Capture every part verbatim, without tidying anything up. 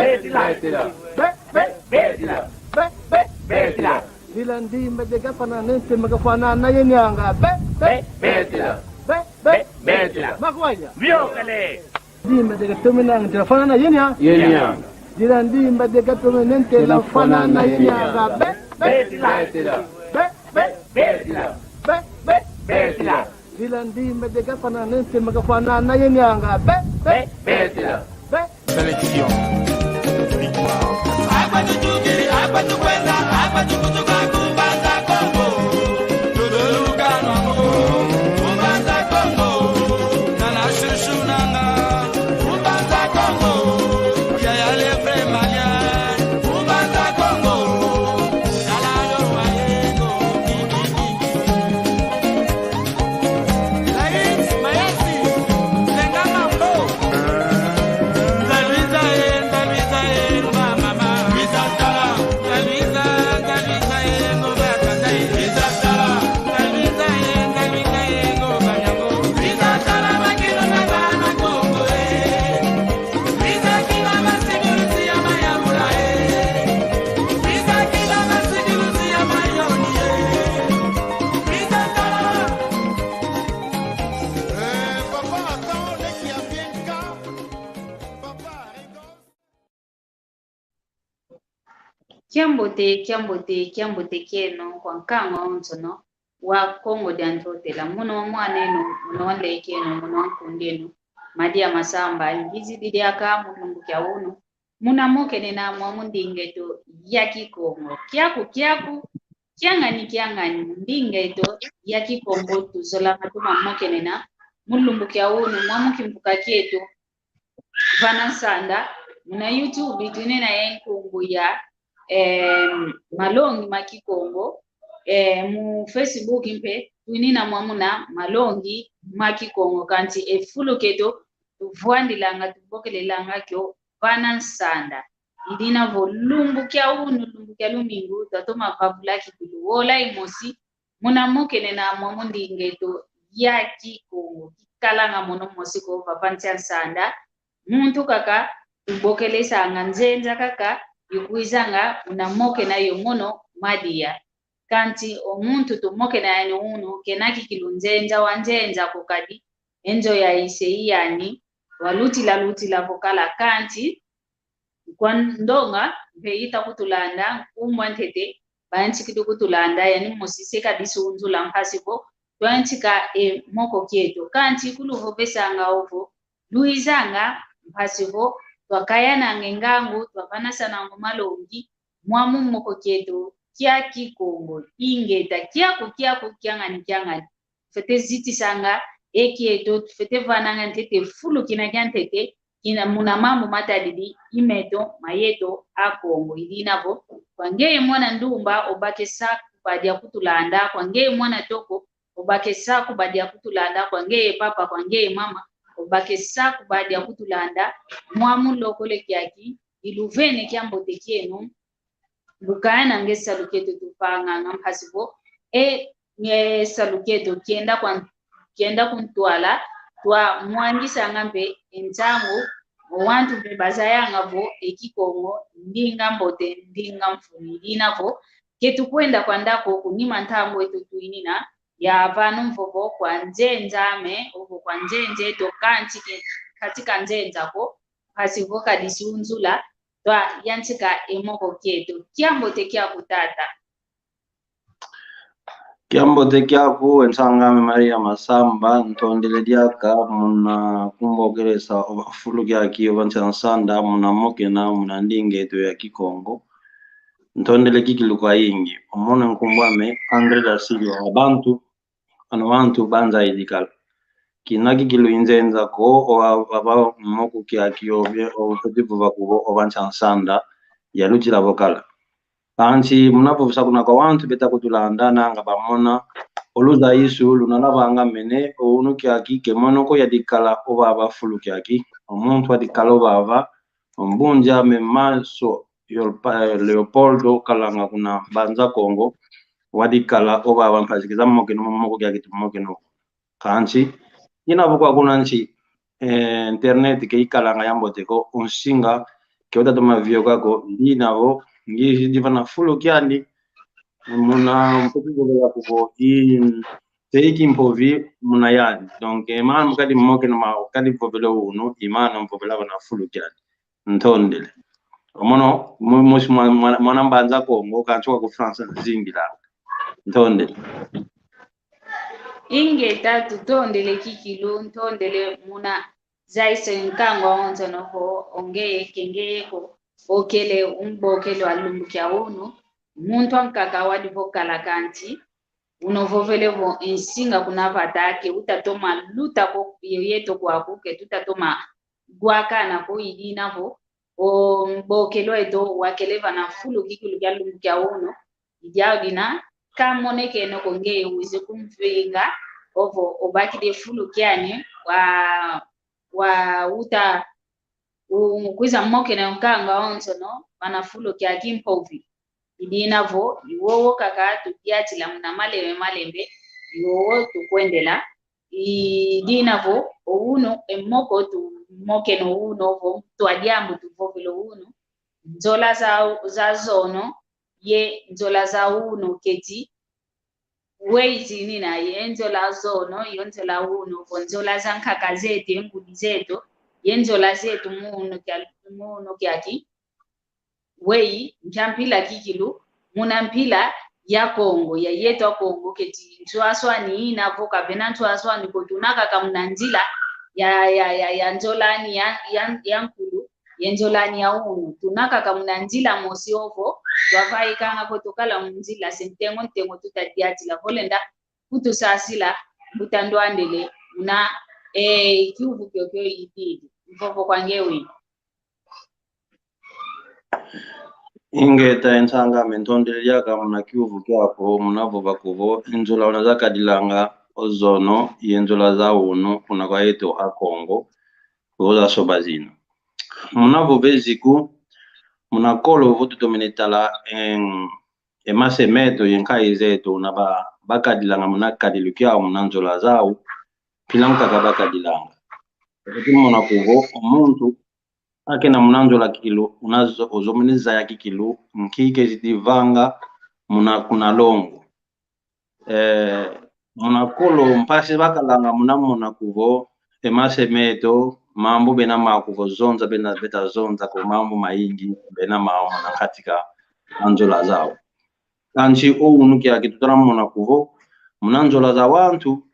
Betila. Betila. Be, be, betila. Be, be, betila. Dila ndimba de gafana nente magafana na yenianga. Be, be, betila. Be, be, betila. Makwanya. Biokele. Ndimba de gatome nanga tela fana na yenia. Yenia. Dila ndimba de gatome nente la fana na yenianga. Be, be, betila. Be, be, betila. Be, be, betila. Dila ndimba de gafana nente magafana na yenianga. Be, be, betila. Be. Sélection. Victoire. Akwa tutukili, akwa tukwenda, akwa tukutuka ku Mbanza Kongo. Tuduluka nwango, ku Mbanza Kongo. Nana shushu nanga, ku Mbanza Kongo. Yaya le vrai malien, ku Mbanza Kongo. Yala yo wayengo. Kiambote, kiambote, kiambote kieno kwa nkangu onsono wa Kongo dia Ntotela. Muna wa mwan'eno, muna wa nlek'eno, muna wa nkund'eno, Madia Masamba, ngizidi diaka mu lumbu kia unu, muna mokene na mwamu nding'eto ya Kikongo. Kiaku, kiaku, kiangani, kiangani, nding'eto ya Kikongo tuzolanga tuma mokene na mu lumbu kia unu, mwamu kimvuka kieto. Vana nsanda, muna YouTube twinina ye nkumbu ya, em, malongi ma Kikongo, eh, mu Facebook mpe twinina mwamuna malongi ma Kikongo, kansi e fulu kieto tuvwandilanga, tubokelelanga kio vana nsanda. Idina vo lumbu kia unu, lumbu kia lumingu, twatoma vavula kikilu wola imosi, muna mokene na mwamu nding'eto ya Kikongo, kikalanga mono mosi ko vava nsi a nsanda. Muntu kaka ubokelesanga nzenza kaka ikwizanga una mokena yo mono Madia. Kansi o muntu tumokena yani unu, kena kikilu nzenza wa nzenza ko kadi, e nzo ya ise i yani, walutila lutila vo kala kansi, kwa ndonga mpe ita kutulanda, nkumbu a ntete, bayantikidi kutulanda, yani mosi se kadi sunzula mpasi vo twantika e moko kieto. Kansi kuluvovesanga ovo, luizanga mpasi vo twakayananga e ngangu, twavanasananga malongi, mwamu moko kieto kia Kikongo. Ingeta, kiaku, kiaku, kiangani, kiangani. Tufwete zitisanga e kieto, tufwete vananga ntete fulu kina kia ntete, kina muna mambu matadidi i meto ma yeto a Kongo. Idina vo, kwa ngeye mwana ndumba, obakesa kubadia kutulanda, kwa ngeye mwana toko, obakesa kubadia kutulanda, kwa ngeye papa, kwa ngeye mama, obakesa kubadia kutulanda, mwamu lokole kiaki, iluvene kiambote kieno, lukaya nanga e salu kieto tupanganga mpasi vo, e, e salu kieto kienda kwa, kienda kuntwala, twamwangisanga mpe e nsangu, o wantu mpe bazayanga vo e Kikongo ndinga mbote, ndinga mfunu. Idina vo, ke tukwenda kwandako kunima ntangu eto twinina, ya vana mvovo kwa nzenza ame, ovo kwa nzenza eto kansi ke, katika nzenza ko, mpasi vo kadi sunzula, twayantika e moko kieto. Kiambote kiaku tata. Kiambote kiaku, e nsang'ame Maria Masamba, ntondele diaka, muna kumbokelesa o fulu kiaki, o nsi a nsanda, muna mokena, muna nding'eto ya Kikongo. Ntondele kikilu kwayingi. O mono nkumbu ame André da Silva, wa bantu, ano wantu banza idikala. Kina kikilu i nzenza ko, o a, a, a, moko kiaki, o, o, o, o nsi a nsanda, yalutila vo kala. Kansi muna vovesa kuna kwa wantu beta kutulanda, nanga bamona o luzaisu luna lwavanga mene, o unu kiaki ke mono ko yadikala ovava fulu kiaki, o muntu adikala ovava, o mbunzi ame Manso Leopoldo kalanga kuna Mbanza Kongo, wadikala ovava mpasi kiza mokeno, moko kiaki tumokeno. Kansi, ina vo kwa kuna nsi, eh, internet ke ikalanga yambote ko, o nsinga ke utatoma vioka ko, i dina vo, ngizidi vana fulu kiandi, muna mpoki vovela kuvo, i, te i kimpovi muna yandi. Donc, e mana kadi mokena ma, kadi vovela unu, i mana mpovela vana fulu kiandi. Ntondele. Omono, mu-, musi mwa-, mwa-, mwana Mbanza Kongo, kansi kwa ku France, zingila. Ntondele. Ingeta, tutondele kikilu, ntondele muna zayisa nkangu awonsono vo ongeye kengeye ko, okele umbokele wa lumbu kia unu, muntu ankaka wadi vo kala kansi, uno vovele vo nsinga kuna vata ke utatoma luta ko, yeto kwaku ke tutatoma gwakana ko, i dina vo, o mbokelo eto wakele vana fulu kikilu kia lumbu kia unu, i diau dina, kamonekene ko ngeye wizi kumvinga, ovo obakidi fulu kiani, wa, wa uta, u-, kwiza mokena nkangu awonsono, vana fulu kia kimpovi. I dina vo, i wowo kaka tudiatila muna malembe malembe, i wowo tukwendela, i dina vo, o unu, e moko tumokena o unu, ovo, twa diambu tuvovela o unu, nzola za, za zono, ye nzola za unu keti, weyi zina ye nzola zono, ye nzola unu, vo nzola za nkaka zeto, ye ngudi zeto, ye nzola zeto mu unu kia, mu unu kiaki. Weyi, nkia mpila kikilu, muna mpila ya Kongo, ya yeto a Kongo, keti nswaswani ina vo kavena nswaswani ko, tuna kaka muna nzila ya, ya, ya, ya nzolani ya, ya, ya nkulu, ye nzolani ya unu. Tuna kaka muna nzila mosi ovo, twavaikanga ko tukala mu nzila, se ntengo ntengo tutadiatila. Vo lenda kutusasila, mbuta Ndwandele, muna, eh, kiuvu kiokio ididi. Mvovo kwa nge wina. Ingeta, e nsang'ame, ntondele diaka muna kiuvu kiaku, muna vova kuvo, e nzola una zakadilanga, o zono, ye nzola za unu, kuna kwa yeto a Kongo, vo zasoba zina. Muna vova e ziku, muna kolo vo tutomene tala, em, e mase meto ye nkayi zeto una ba, bakadilanga muna kadilu kiau muna nzola zau, mpila nkaka bakadilanga. Vo tumona kuvo, o muntu, akena muna nzola kikilu, una zo-, ozomene zaya kikilu, nki kezidi vanga, muna kuna longo. Eh, muna kolo mpasi bakalanga muna mona kuvo, e mase meto, mambu bena mau kuvo zonza, bena beta zonza ko mambu mayingi, bena mau muna katika nzola zau. Kansi o unu kiaki tutala mona kuvo, muna nzola za wantu,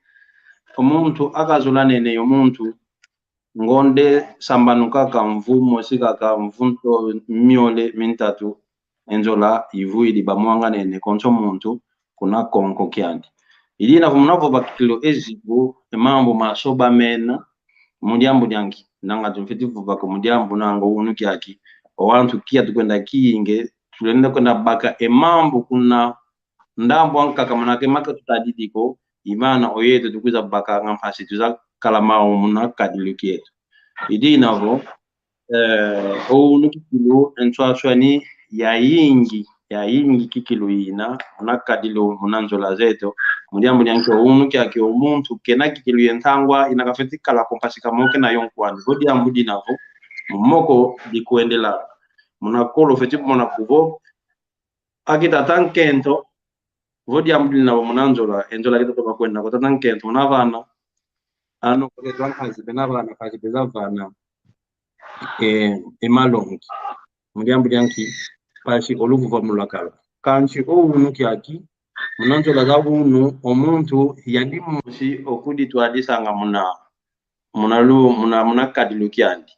o muntu akazola nene yo muntu, ngonde sambanu kaka mvu mosi kaka mvu nto miole mintatu, e nzola ivwidi bamwanganene konso muntu kuna konko kiandi. I dina vo muna vova kikilu e ziku, e mambu masoba mena, mu diambu dia nki, nanga tumfweti vova ko mu diambu nanga o unu kiaki, o wantu kia tukwenda kiyinge, tulenda kwenda baka e mambu kuna ndambu ankaka muna ke maka tutadidi ko, i mana o yeto tukwiza bakanga mpasi twiza kala mau muna kadilu kieto. I dina vo, eh, o unu kikilu e nswaswani yayingi, yayingi kikilu ina, muna kadilu muna nzola zeto, mu diambu dia nki o unu kiaki o muntu, kena kikilu ye ntangwa, ina kafweti kala ko mpasi kamokena yo nkwandi. Vo diambu dina vo, mu moko dikwendela. Muna kolo fweti mona kuvo, aki tata nkento, vo diambu dina vo muna nzola, e nzola ki tata bakwenda ko tata nkento, una vana, ano kwa tata nkazi, bena vana, kazi beza vana, e, e malongi. Mu diambu dia nki, mpasi o luvuvamu lwakala. Kansi o unu kiaki, muna nzola za unu, o muntu, yandi mosi, okuditwadisanga muna, muna lu-, muna, muna kadilu kiandi.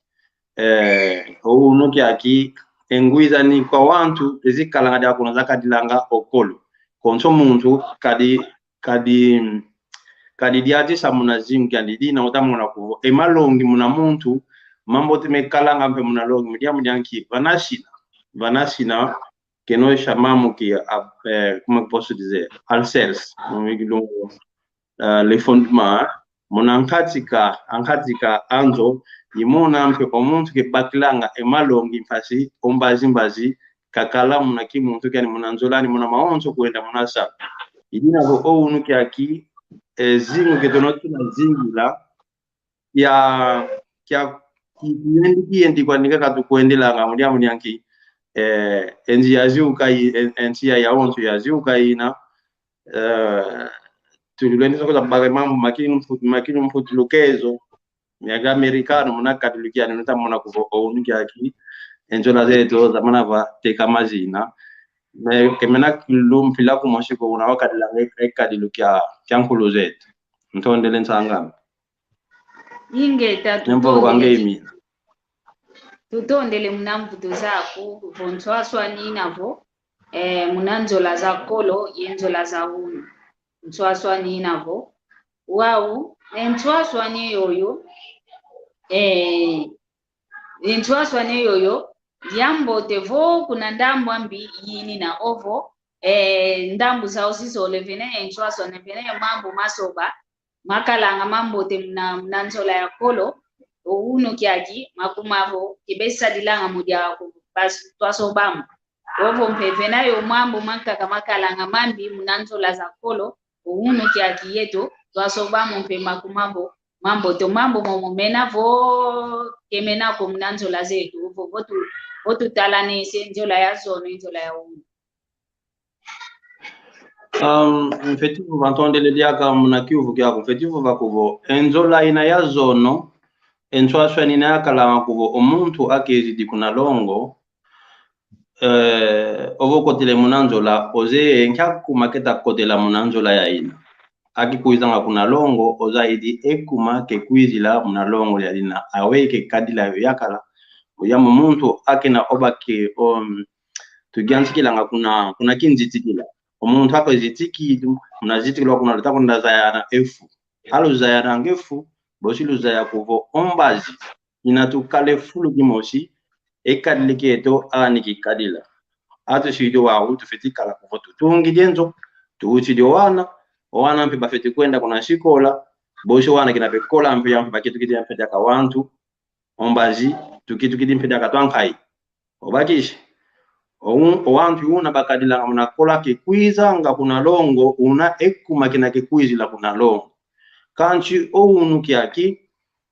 Eh, o unu kiaki, e ngwizani kwa wantu, ezikalanga dia kuna zakadilanga o kolo. Konso muntu, kadi, kadi, kadi diatisa muna zingu kiandi, dina utamona kuvo. E malongi muna muntu, mambote mekalanga mpe muna longi, mu diambu dia nki, vana sina, vana sina, que nós chamamos que, a, eh, como é que posso dizer? Alicerce, no migilungu, eh, le fondement, muna nkatika, nkatika a nzo, i muna mpe o muntu kebakilanga e malongi mpasi, o mbazi mbazi, kakala muna kimuntu kiani muna nzolani muna mawonso kwenda muna sa. I dina vo o unu kiaki, e zingu ke tono tuna zingila, kia, kia, ki-, kiyendi, kiyendi kwandi kaka tukwendelanga, mu diambu dia nki, eh, e nsi yaziuka i-, e, e nsi ya, yawonso yaziuka ina, eh, tulwendesa kwiza baka mambu ma ki-, mpu-, ma ki-, mputulukezo, mia Amerikano, muna kadilukia ni nuta mona kuvo o unu kiaki, e nzola zeto zamana va teka mazina. Me, kemena kilu mpila kumosi ko una wakadilanga e, e kadilukia kia nkulu zeto. Ntondele nsang'ame. Ingeta, nembo tutondele wange ki-, imi. Tutondele muna mbuto zaku, vo nswaswani ina vo, eh, muna nzola za kolo, ye nzola za unu. Nswaswani ina vo. Wau, e nswaswani yoyo, eh, e nswaswani yoyo, yambote vo kuna ndambu ambi yinina ovo, eh, ndambu zau zizole vene e nswaswani vene e mambu masoba, makalanga mambote muna, muna nzola ya kolo, o unu kiaki, makuma vo, kibesadilanga mu dia ku-, bas-, twasobamo. Ovo mpe vena yo mambu mankaka makalanga mambi muna nzola za kolo, o unu kiaki yeto, twasobamo mpe makuma vo, mambote o mambu momo mena vo, kemena ko muna nzola zeto, ovo vo tu-, vo tutalanese nzola ya zono, nzola ya unu. Um, mfeti vova ntondele diaka muna kiuvu kiaku, mfeti vova kuvo, e nzola ina ya zono, e nswaswani ina yakalanga kuvo, o muntu akezidi kuna longo, eh, ovo kotele muna nzola, ozeye nkia kuma keta kotela muna nzola ya ina. Aki kwizanga kuna longo, ozaidi e kuma kekwizila muna longo ya ina. Awe kekadila yo yakala. Oya mu muntu akena obake, um, tugiantikilanga kuna, kuna kinzitikila. O muntu ako zitikidi, muna zitikila kuna luta kunda zayana e fu. Aluzayananga e fu, bosi luzaya kuvo o mbazi ina tukala e fulu kimosi, e kadila kieto ani kikadila. Atusidi wau tufeti kala kuvo tutungidi e nzo, tuutidi o wana, o wana mpe bafeti kwenda kuna sikola, bosi o wana kina bekola mpe ya mpe bakitukidi mpe diaka wantu, o mbazi, tukitukidi mpe diaka twankai. Obakisi. O un-, o wantu una bakadilanga muna kolo kekwizanga kuna longo, una e kuma kina kekwizila kuna longo. Kansi o unu kiaki,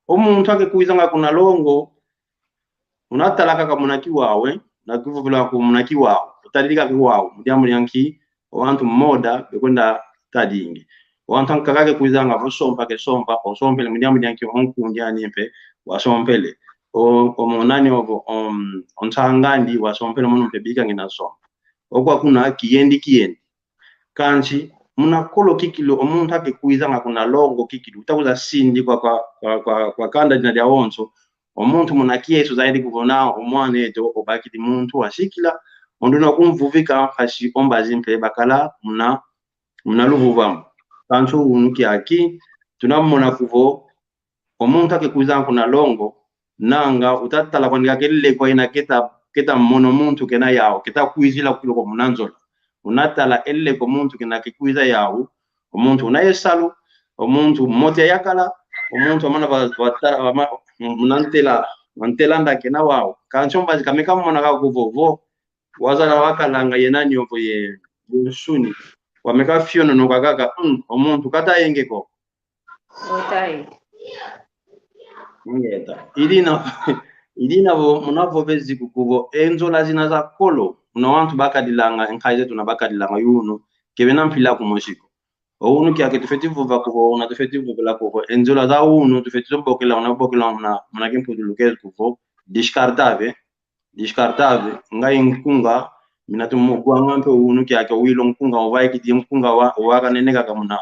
o muntu akekwizanga kuna longo, una tala kaka muna kiwau, eh, na kivovela ku muna kiwau, utadidi kaka kiwau, mu diambu dia nki, o wantu moda, bekwenda tadingi. O wantu ankaka kekwizanga vo sompa kesompa, osompele mu diambu dia nki o nkundi ani mpe wasompele. O, o monani ovo, o, o nsang'andi wasompele mono mpe bika ngina sompa. Okwa kuna kiyendi kiyendi. Kansi, muna kolo kikilu, o muntu akekwizanga kuna longo kikilu, uta kwiza sindi kwa, kwa, kwa, kwa, kwa kanda dina diawonso, o muntu muna kiesu zaidi kuvona o mwana eto obakidi muntu wasikila, onduna kumvuvika mpasi o mbazi mpe bakala muna, muna luvuvamo. Kansi o unu kiaki, tuna mona kuvo, o muntu akekwizanga kuna longo, nanga uta tala kwandi kaka e lekwa ina keta, keta mona o muntu kena yau, keta kwizila kukilo kwa muna nzola. Una tala e lekwa o muntu kena kekwiza yau, o muntu una ye salu, o muntu mote yakala, o muntu amana ba, ba tala, ama, muna ntela, muna ntela nda kena wau. Kansi o mbazi kame kamona kaka kuvo vo, wazala wakalanga ye nani ovo ye, ye nsuni. Wame kafiononoka kaka, mm, o muntu kata yenge ko. Otai. Ingeta. Idina, idina vo, muna vovezi kukuvo, e nzola zina za kolo, muna wantu bakadilanga, e nkayi zeto una bakadilanga, yu unu, kebena mpila kumosi ko. O unu kiaki tufeti vova kuvo, una tufeti vovela kuvo, e nzola za unu, tufeti zo bokela, una bokela, muna, muna kimputulukezo kuvo, descartável, descartável, ngai nkunga, mina tumugwanga mpe unu kiaki, wilo nkunga, uvaikidi nkunga wa, wakanene kaka muna,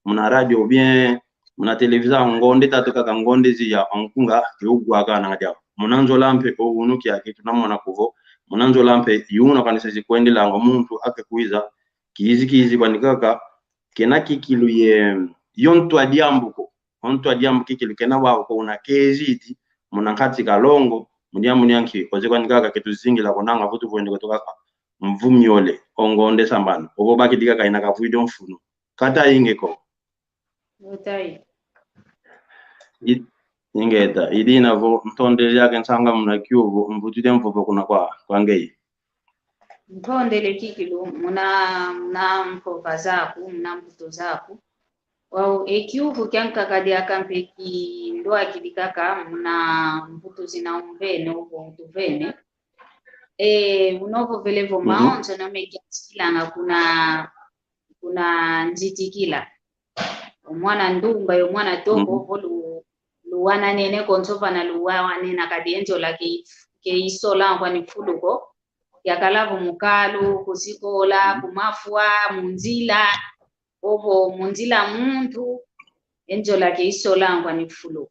muna radio, ou bien, muna televisão, ngonde tatu kaka ngonde ziya, o nkunga, ke ugwaka nanga diau. Muna nzola mpe, o unu kiaki, tuna mona kuvo, muna nzola mpe, yu una kanisa zikwendelanga, o muntu, akekwiza, kizi kizi kwandi kaka, kena kikilu ye, yo ntwa diambu ko. O ntwa diambu kikilu kena wau ko una kezidi, muna nkati ka longo, mu diambu dia nki, oze kwandi kaka ketuzingila ko nanga vutu vwende kweto kaka, mvu miole, o ngonde sambanu, ovo bakidi kaka ina kavwidi o mfunu. Kata inge ko. Otai. I-, ingeta, idina vo, ntondele yake nsanga muna kiuvu, mvutudi mvovo kuna kwa, kwa ngeye. Ntondele kikilu, muna, muna mpova zaku, muna mbuto zaku. Wau, e kiuvu kiankaka diaka mpe kindwakidi kaka muna mvutu zina umvene, ovo utuvene. E, unovovele vo maonso na mekiantikilanga kuna, kuna nzitikila. O mwana ndumba, yo mwana toko, vo lu-, luwananene konso vana luwanena kadi e nzola ke, ke isola kwani fulu ko. Yakala vo mukalu, kusikola, kumafwa, munzila, ovo munzila muntu, e nzola ke isola kwani fulu.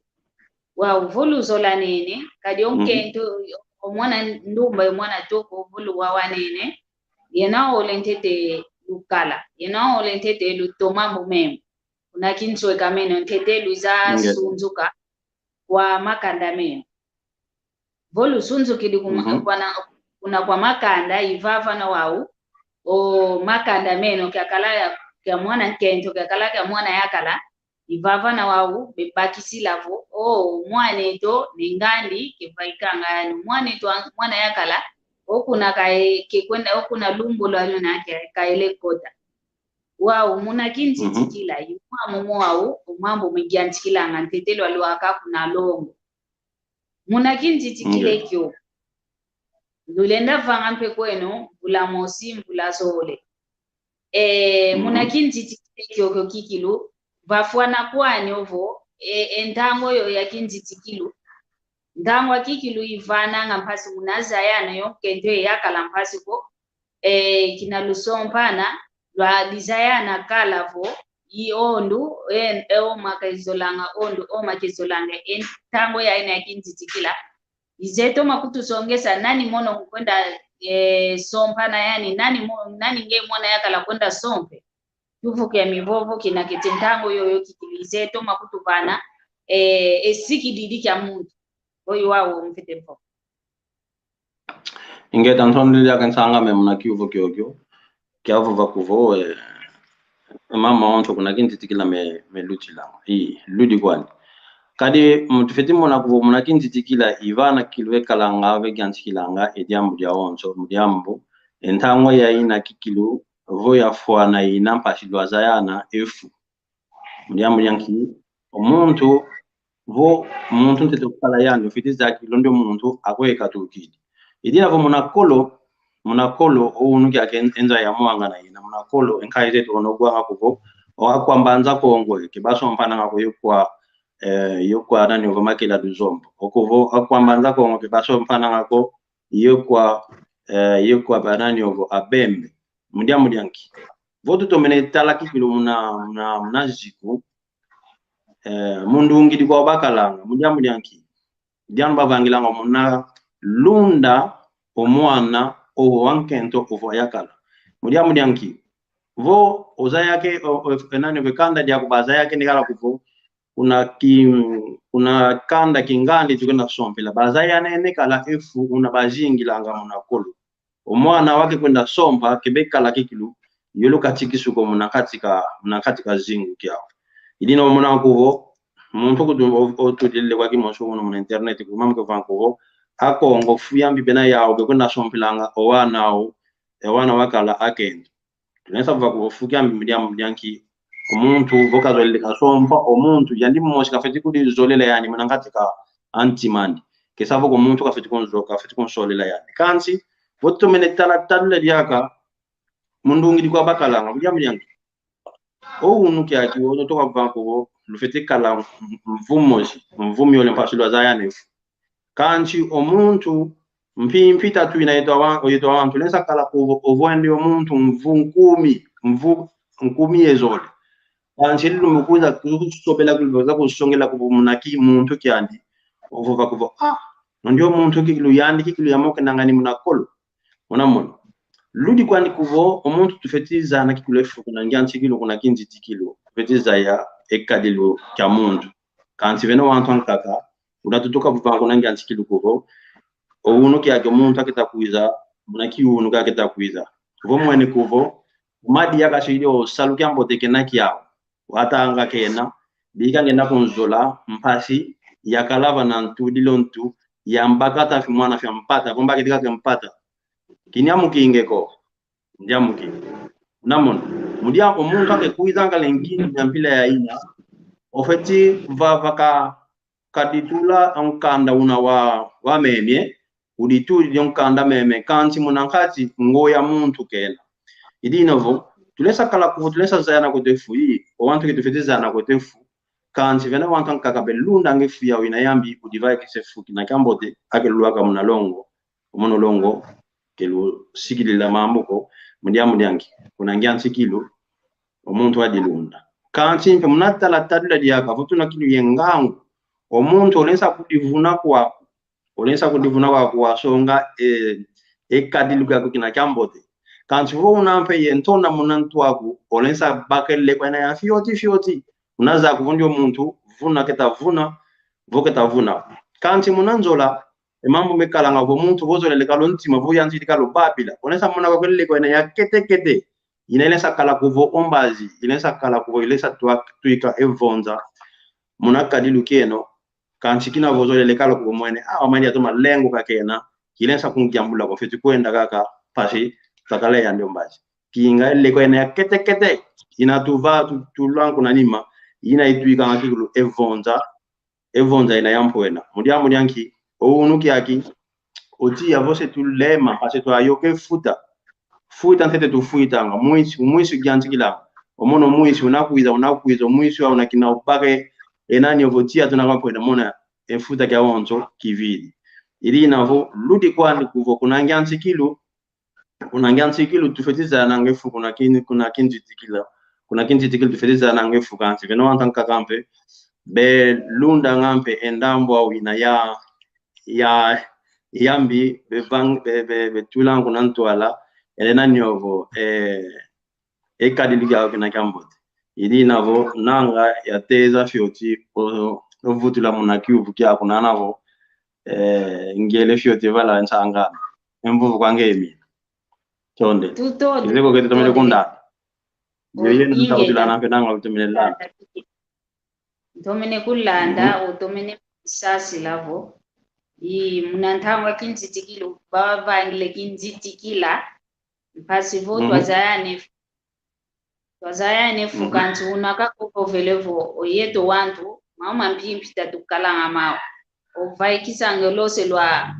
Wau, vo luzolanene, kadi o nkento, o mwana ndumba, o mwana toko, vo luwawanene, yena ole ntete lukala, yena ole ntete lutoma mbu memo. Kuna kinsweka meno ntete luiza sunzuka kwa makanda meno. Vo lusunzukidi kuma-, kuna, kuna kwa makanda, i vavana wau, o makanda meno kiakala ya, kia mwana nkento, kiakala kia mwana yakala, i vavana wau bebakisila vo, o mwaneto ne ngandi kevaikanga yani, mwaneto a-, mwana yakala, o kuna kae-, kekwenda, o kuna lumbu lwaluna ke-, kaele kota. Wau, muna kinzitikila, i mwamu mwau, o mambu megiantikilanga ntete lwalwaka kuna longo. Muna kinzitikila ekio, lulenda vanga mpe kweno, mvula mosi, mvula zole. E, muna kinzitikila ekio kio kikilu, vafwana kwani ovo, e, e ntangu yo ya kinzitikilu. Ntangu a kikilu ivananga mpasi muna zayana yo, nkento ye yakala mpasi ko, e, kina lusompana, lwa dizayana kala vo, i ondu, e, e oma kaizolanga ondu, oma kaizolanga, e ntangu ya ina ya kinzitikila. Ize toma kutusongesa nani mono kukwenda, e, sompana yani, nani mo-, nani nge mwana yakala kwenda sompe. Tuvuke mivovo kina kiti ntangu yoyo kikili ize toma kutuvana, e, e sikididi kia muntu. Oyo wau mfite mpo. Ingeta, ntondele diaka nsang'ame muna kiuvu kiokio. Kiavova kuvo, e, mama onso kuna kinzitikila me, melutilanga. I, ludi kwani. Kadi, mu-, tufeti mona kuvo muna kinzitikila, i vana kikilu vekalanga, vegiantikilanga, e diambu diawonso, mu diambu, e ntangu ya ina kikilu, vo yafwana ina mpasi lwazayana, e fu. Mu diambu dia nki, o muntu, vo muntu ntete kukala yandi, ufiti zaya kikilu ndio muntu akwe katukidi. I dina vo muna kolo, muna kolo, o unu kiaki e nza ya mwangana ina, muna kolo, e nkayi zeto ono gwanga kuvo, o akwa Mbanza Kongo, ke basompananga ko yo kwa, e, yo kwa nani ovo Makela Duzombo. Okuvo, akwa Mbanza Kongo, ke basompananga ko, yo kwa, e, yo kwa banani ovo Abembe. Mu diambu dia nki. Vo tutomene tala kikilu muna, muna, muna ziku, e, mu ndungidi kwa bakalanga, mu diambu dia nki. Dianu bavangilanga muna lunda o mwana ovo wa nkento ovo wa yakala. Mu diambu dia nki. Vo ozayake, o, o, e nani, ove kanda diaku bazayake ni kala kuvo, kuna ki, kuna kanda kingandi tukwenda sompela. Bazayanene kala e fu una bazingilanga muna kolo. O mwana wake kwenda sompa, ke bekala kikilu, yolo katikisuko muna kati ka, muna kati ka zingu kiau. I dina omona kuvo, muntu kutu o, otudilile kwa kimosi muna, muna internet, kuma mke vanga kuvo, Akongo fu yambi bena yau, bekwenda sompelanga, o wana au, e wana wakala akento. Tulenda vova kuvo fu kiambi mu diambu dia nki, o muntu vo kazolele kasompa, o muntu yandi mosi kafeti kudizolela yani muna kati ka antimandi. Ke sa vo ko muntu kafeti kunzo-, kafeti kunsolela yani. Kansi, vo tutomene tala, talula diaka, mu ndungidi kwa bakalanga, mu diambu dia nki. O unu kiaki, o toka vova kuvo, lufeti kala mvu mosi, mvu miole mpasi lwazayana e fu. Kansi o muntu, mpimpi tatu ina yeto awa-, yeto awantu, lenda kala kuvo, ovo ende o muntu, mvu nkumi, mvu nkumi ye zole. Kansi lumbu kwiza kusobela, kwiza kusongela kuvo muna ki muntu kiandi. Ovova kuvo, ah, ndio muntu kikilu yandi, kikilu yamokenanga ni muna kolo. Muna mona. Ludi kwani kuvo, o muntu tufeti zaya na kikilu e fu kuna ngiantikilu, kuna kinzitikilu. Tufeti zaya e kadilu kia muntu. Kansi vena wantu ankaka, una tutuka vova kuna ngiantikilu kuvo, o unu kiaki o muntu aketa kwiza, muna ki unu kaketa kwiza. Kuvo mwene kuvo, madi yakasidi o salu kiambote kena kiau. Watanga kena, bika ngenda kunzola, mpasi, yakala vana ntu, dilo ntu, yambakata fimwana fia mpata, vo mbakidi kaka mpata. Kiniamukinge ko. Ndiamuki. Namona. Mu diambu muntu ake kwizanga le ngindu mia mpila yayina, ofeti vava ka, kaditula o nkanda una wa, wa meme, uditudidi o nkanda meme, kansi muna nkati ngolo ya muntu kena. I dina vo, tulesa kala kuvo, tulesa zayana kweto e fu, i, o wantu ke tufeti zayana kweto e fu, kansi vena wantu ankaka belundanga e fu yau ina yambi, udivaikisa e fu kina kiambote, ake lwaka muna longo, o mono longo, ke lusikilila mambu ko, mu diambu dia nki, kuna ngiantikilu, o muntu adilunda. Kansi mpe muna tala tadula diaka, vo tuna kilu ye ngangu, o muntu olensa kudivuna kwaku, olensa kudivuna kwaku wasonga, e, e kadilu kiaku kina kiambote. Kansi vo una mpe ye ntona muna ntu aku, olensa baka e lekwa ina ya fioti fioti. Una zaya kuvo ndio muntu, vuna keta vuna, vo keta vuna. Kansi muna nzola, e mambu mekalanga vo muntu vo zolele kala o ntima, vo yanzidi kala o babila, olensa mona kwaku e lekwa ina ya kete kete. Ina ilensa kala kuvo o mbazi, ilensa kala kuvo, ilensa twa-, twika e vonza muna kadilu kieno, kansi kina vo zolele kala kuvo mwene, ah, wamani atoma lengo kakena, kilensa kungiambula ko, feti kwenda kaka, mpasi twakala yandi o mbazi. Kinga e lekwa ina ya kete kete, ina tuva, tu-, tulwa kuna nima, ina itwikanga kikilu e vonza, e vonza ina ya mpwena. Mu diambu dia nki, o unu kiaki, o tiya vo se tulema, mpasi twayoka e futa. Futa ntete tufwitanga, mwisi, mwisi giantikila. O mono mwisi, una kwiza, una kwiza, mwisi wa una kina ubaka e nani ovo tiya tuna kwa mpwena mona, e futa kiawonso kividi. I dina vo, ludi kwandi kuvo kuna ngiantikilu, kuna ngiantikilu tufeti zayananga e fu kuna kin-, kuna kinzitikila. Kuna kinzitikila tufeti zayananga e fu kansi. Vena wantu ankaka mpe, belundanga mpe e ndambu au ina ya, ya, yambi, bevang-, be, be, betulanga kuna ntwala, ele nani ovo, e, e kadilu kiau kina kiambote. I dina vo, nanga yateza fioti, o, ovutula muna kiuvu kiaku nana vo, e, ngele fioti vala nsangana. E mvuvu kwa nge mi. Tonde. Tutonde. Kizeko ke tutomene kundanda. Yo yenu ntakutulana mpe nanga utomene landa. Ntomene kulanda, utomene sasila vo. I muna ntangwa kinzitikila, bavangile kinzitikila. Mpasi vo twazayana e fu. Twazayana e fu kansi una kakovovele vo, o yeto wantu, mama mpimpi tatukalanga mau. Ovaikisanga lose lwa,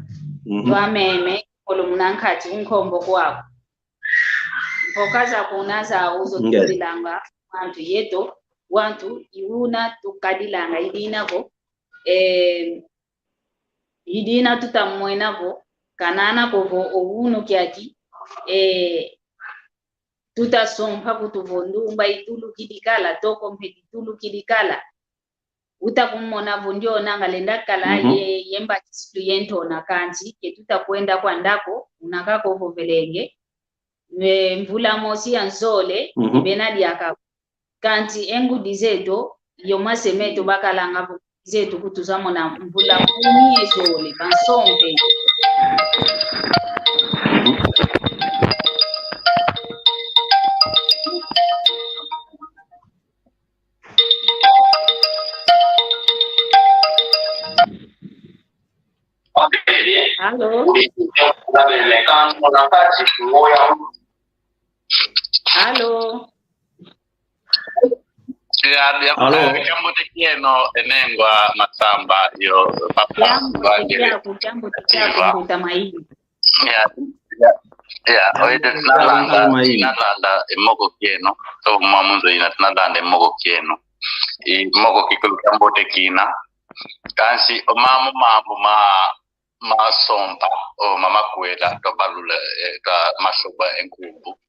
lwa meme, kolo muna nkati, unkombo kwaku. Mpoka za kuna za uzo tulilanga, wantu yeto, wantu i una tukadilanga, i dina vo, eh, i dina tutamwena vo, kanana ko vo o unu kiaki, eh, tutasompa kutu vo ndumba itulukidi kala, toko mpe ditulukidi kala. Utakumona vo ndio nanga lenda kala ye, ye mbakisilu ye ntona kansi, ke tutakwenda kwandako, una kakovovelenge. E, mvula mosi ya nzole, bena diaka. Kansi e ngudi zeto, yo mase meto bakalanga vo zeto kutu zamona mvula kumi ye zole, bansompe. Allô? Allô? Ya, ya, allô? Eh, kiambote kieno, e nengwa Masamba, yo, papa. Kiambote kiaku, kiambote kiaku, mbuta Mayi. Ya, ya, ya, oye, de, tunalanda, tunalanda, e moko kieno, to mwa munzo ina, tunalanda e moko kieno. I moko kikulu kiambote kina. Kansi, o mambu, mambu ma, masompa, o mama kwela, twabalula, eh, twa masoba e nkumbu.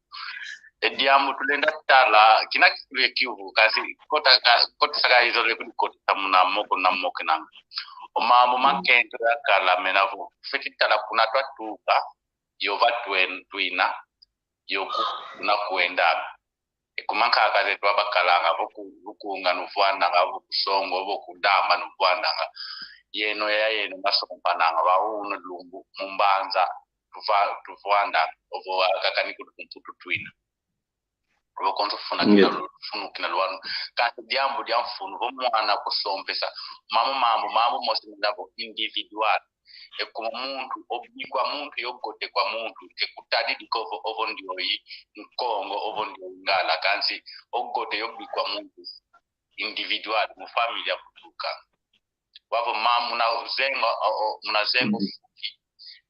E diambu tulenda tala, kina kikulu e kiuvu, kansi kota ka, kota saka izole kudi kota muna moko na moko nanga. O mambu mankento yakala mena vo, feti tala kuna twatuka, yo va twen-, twina, yo ku-, kuna kwenda. E kuma nkaka zeto bakalanga, vo ku, vo ku Nganuvwandanga, vo ku Songo, vo ku Damba Nuvwandanga. Yeno ya yeno masompananga, va unu lumbu, mu mbanza, tuva-, tuvwandanga, ovo akaka ni kutu kumputu twina. Ovo konso funa kina lu-, funu kina lwanu. Kansi diambu dia mfunu, vo mwana kusompesa, mambu, mambu, mambu mosi muna vo individual. E kuma muntu, obikwa muntu, yogote kwa muntu, e kutadidi kovo, ovo ndioyi Nkongo, ovo ndioyi Ngala, kansi ogote yobikwa muntu individual, mu familia kutuka. Wavo ma muna zengo, o, o, muna zengo fuki.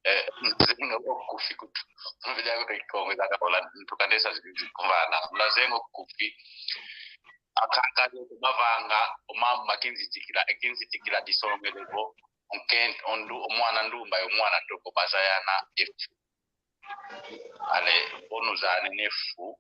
Eh, zengo okufi kutu. Mvila kutu Kikongo zaka ola, ntuka ndesa zizi kumvana. Muna zengo okufi. Akaka yo mavanga, o mama kinzitikila, e kinzitikila disongele vo. Onken, ondu, o mwana ndumba, yo mwana toko bazayana, efu. Ale, vo nuzanene fu,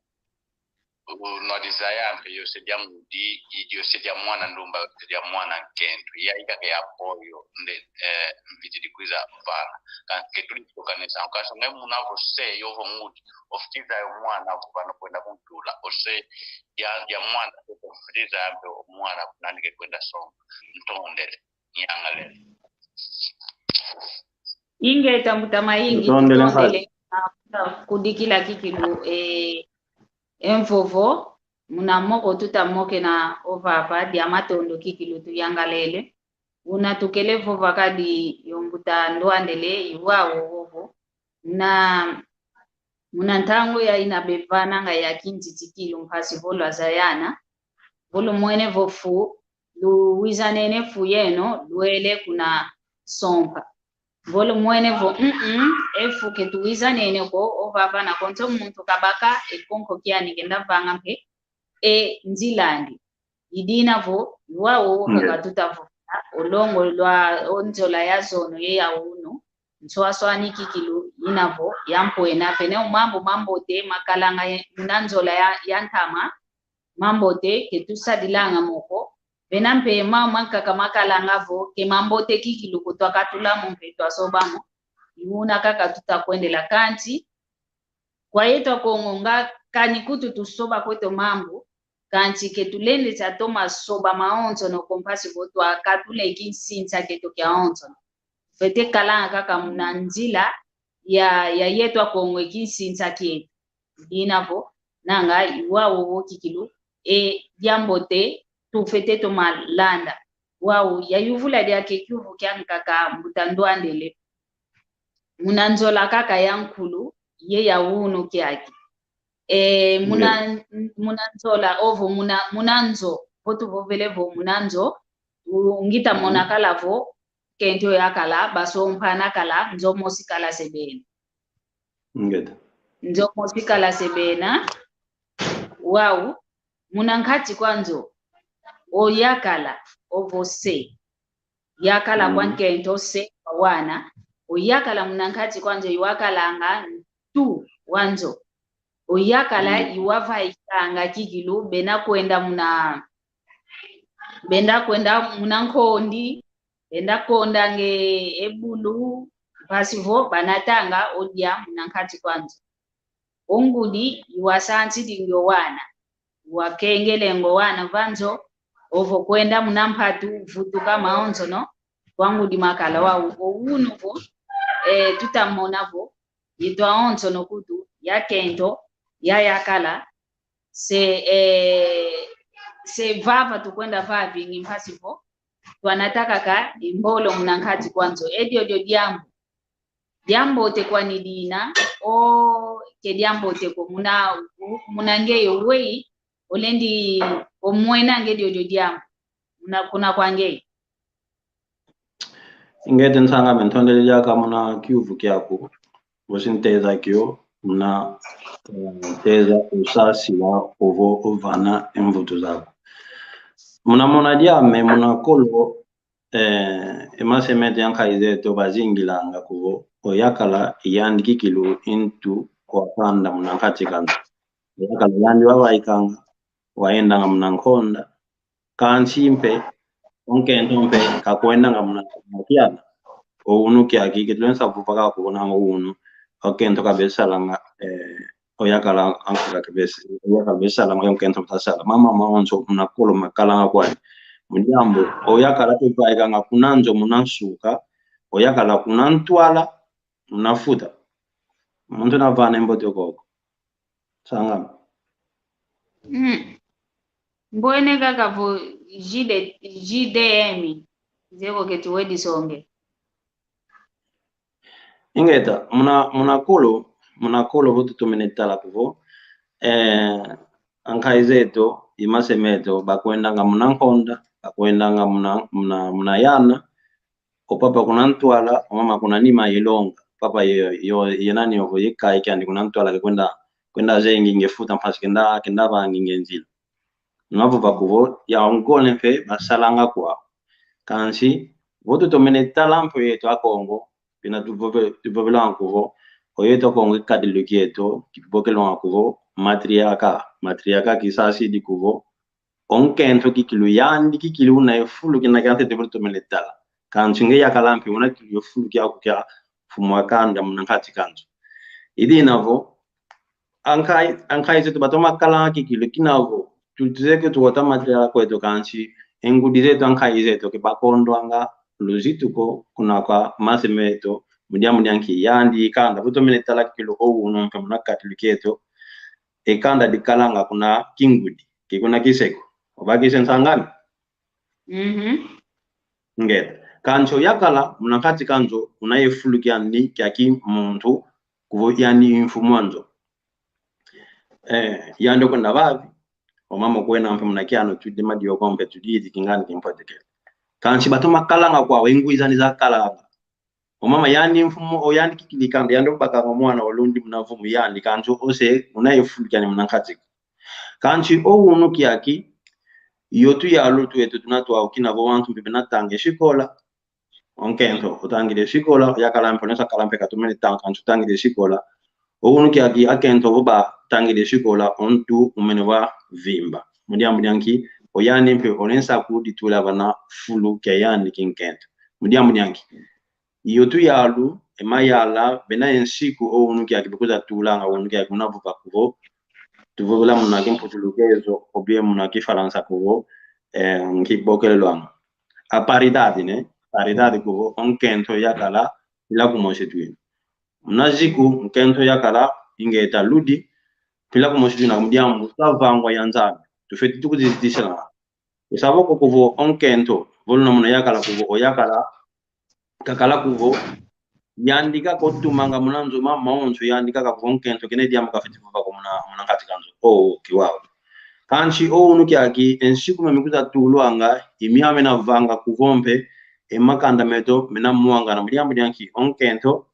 u-, nwadizaya mpe yo se dia ngudi, i dio se dia mwana ndumba, yo se dia mwana nkento. Yayi kaka ya poyo, nde, eh, mvitidi kwiza vana. Kansi ke tudi tukanesa, kansi nge muna vo se, yo vo ngudi, ofitiza yo mwana, vo vana kwenda kuntula, o se dia, dia mwana, ofitiza mpe o mwana, kunani ke kwenda songa. Ntondele. Nyangalele. Ingeta mbuta Mayingi, tutondele, tutondele, ah, kudikila kikilu, eh, e mvovo, muna moko tuta mokena ovava, dia matondo kikilu tuyangalele. Una tukele vova kadi yo mbuta Ndwandele, i wau wowo. Muna, muna ntangu yayi ina bevananga ya kintitikilu mpasi vo lwazayana, vo lumwene vo fu, luwizanene fu yeno, lwele kuna sompa. Vo lumwene vo, mm, mm, e fu ke tuwizanene ko, ovava na konso muntu kabaka, e konko kiani kenda vanga mpe, e nzil'andi. I dina vo, i wau kaka tuta vovela, o longo lwa, o nzola ya zono ye ya unu, nswaswani kikilu, ina vo, ya mpwena, pene o mambu mambote, makalanga ye, muna nzola ya, ya ntama, mambote, ke tusadilanga mo ko, pena mpe ma, mankaka makalanga vo, ke mambote kikilu ko twakatula mo mpe twasoba mo, i una kaka tuta kwendela kansi, kwa yeto Akongo nga kani kutu tusoba kweto mambu, kansi ke tulendesa toma soba mawonsono ko mpasi vo twakatula e kinsinsa kieto kiawonsono. Fwete kalanga kaka muna nzila ya, ya yeto Akongo e kinsinsa kieto. Dina vo, nanga i wau wowo kikilu, e diambote tufwete toma landa. Wau, yayuvula diaka e kiuvu kiankaka mbuta Ndwandele. Muna nzola kaka ya nkulu, ye ya unu kiaki. E, muna, muna nzola, ovo muna, muna nzo, vo tuvovele vo muna nzo, u-, ngita mona kala vo, kento yakala, basompa nakala, nzo mosi kala se bena. Ngeta. Nzo mosi kala se bena, wau, muna nkati kwa nzo, o yakala, ovo se. Yakala kwa nkento se kwa wana, o yakala muna nkati kwa nzo, i wakalanga ntu wa nzo. O yakala i wavaikanga kikilu, bena kwenda muna, benda kwenda muna nkondi, benda kondanga e bulu, mpasi vo banatanga o dia muna nkati kwa nzo. O ngudi i wasansidingi o wana, i wakengelengi o wana va nzo, ovo kwenda muna mpatu, vutuka mawonsono, kwa ngudi makala wau. O unu vo, eh, tuta mona vo, yeto awonsono kutu, ya kento, ya yakala, se, eh, se vava tukwenda vavingi mpasi vo, twanata kaka e mbolo muna nkati kwa nzo. E diodio diambu. Diambote kwani dina, o ke diambote ko muna, muna ngeye weyi, olendi omwena nge diodio diambu. Muna kuna kwa ngeye. Ingeta nsang'ame, ntondele diaka muna kiuvu kiaku. Vosi nteza kio, muna, eh, nteza usasila ovo ovana e mvutu zaku. Muna mona diame, muna kolo, eh, e mase mete ya nkayi zeto bazingilanga kuvo, o yakala yandi kikilu i ntu wa kanda muna nkati ka nzo. O yakala yandi wavaikanga, wayendanga muna nkonda, kansi mpe, o nkento mpe, kakwendanga muna, muna kiana. O unu kiaki, ke tulenda vova kaka kuvo nanga o unu, o nkento kabesalanga, eh, o yakala ankaka kebes-, o yakala besalanga, o nkento mpe tasala. Mama mawonso muna kolo makalanga kwani. Mu diambu, o yakala tuvaikanga kuna nzo muna nsuka, o yakala kuna ntwala, muna futa. Muntu navana e mbote koko. Sangama. Mm. Mbwene kaka vo J D, J D M, zeko keti wedi songe. Ingeta, muna, muna kolo, muna kolo vo tutomene tala kuvo, eh, ankai zeto, i mase meto, bakwendanga muna nkonda, bakwendanga muna, muna, muna yana, o papa kuna ntwala, o mama kuna nima ilonga, papa yo, yo, yo nani ovo, ye kai kiandi kuna ntwala, ke kwenda, kwenda zengi nge futa mpasi kenda, kenda vangi nge nzila. Navo bakuvo, ya ongole mpe, basalanga kwau. Kansi, vo tutomene tala mpe yeto Akongo, pina tuvove-, tuvovelanga kuvo, o yeto Akongo kikadilu kieto, kibokelwanga kuvo, matriarca, matriarca kisasidi kuvo, o nkento kikilu yandi kikilu una ye fulu kina kiantete vo tutomene tala. Kansi nge yakala mpe una kikilu ye fulu kiaku kia mfumu a kanda muna nkati ka nzo. I dina vo, ankai, ankai zeto batoma kala kikilu kina vo, tutuzeke tuwata matriarca kweto kansi, e ngudi zeto ankai zeto ke bakondwanga luzitu ko kuna kwa mase meto, mu diambu dia nki yandi kanda, vo tutomene tala kikilu o unu mpe muna kati lukieto, e kanda dikalanga kuna kingudi, ke kuna kiseko. Obakisi nsang'ani? Mhm. Ngeta. Kansi o yakala, muna nkati ka nzo, una ye fulu kiandi kia kimuntu, kuvo yandi i mfumu a nzo. Eh, yandi okwenda vavi, o mama okwenda mpe muna kiano, tudi madioko mpe tudi iti kingani kimpotekele. Kansi batoma kalanga kwau e ngudi zani zakalanga. O mama yandi mfumu, o yandi kikili kanda, yandi obakanga mwana wa lundi muna vumu yandi, kansi o se, una ye fulu kiandi muna nkati ka. Kansi o unu kiaki, yo tuyalu tweto tuna twau kina vo wantu mpe bena tanga e sikola. O nkento, otangidi e sikola, yakala mpe, onesa kala mpe katumene tanga, kansi otangidi e sikola. O unu kiaki, akento vo batangidi e sikola, o ntu umene wa vimba. Mu diambu dia nki, o yandi mpe, onesa kuditula vana fulu kia yandi kinkento. Mu diambu dia nki. Yo tuyalu, e mayala, bena e nsiku o unu kiaki bekuza tulanga, o unu kiaki una vova kuvo. Tuvovela muna kimputulukezo, ou bien muna kifalansa kuvo, eh, nkibokelelwanga. A paridade, né? Paridade kuvo, o nkento yakala, mpila kumosi twina. Muna ziku, nkento yakala, ingeta ludi, mpila kumosi twina, mu diambu, twa vangwa ya Nzambi. Tufeti tukuzitisila. Usavo ko kuvo o nkento, vo luna muna yakala kuvo, o yakala, kakala kuvo, yandi kaka otumanga muna nzo ma, mawonso yandi kaka kuvo o nkento, kena diambu kafeti vova ko muna, muna nkati ka nzo. Oh, okay, wow. Kansi o unu kiaki, e nsiku mia mikuza tulwanga, i miau mena vanga kuvo mpe, e makanda meto, mena mwangana, mu diambu dia nki, o nkento,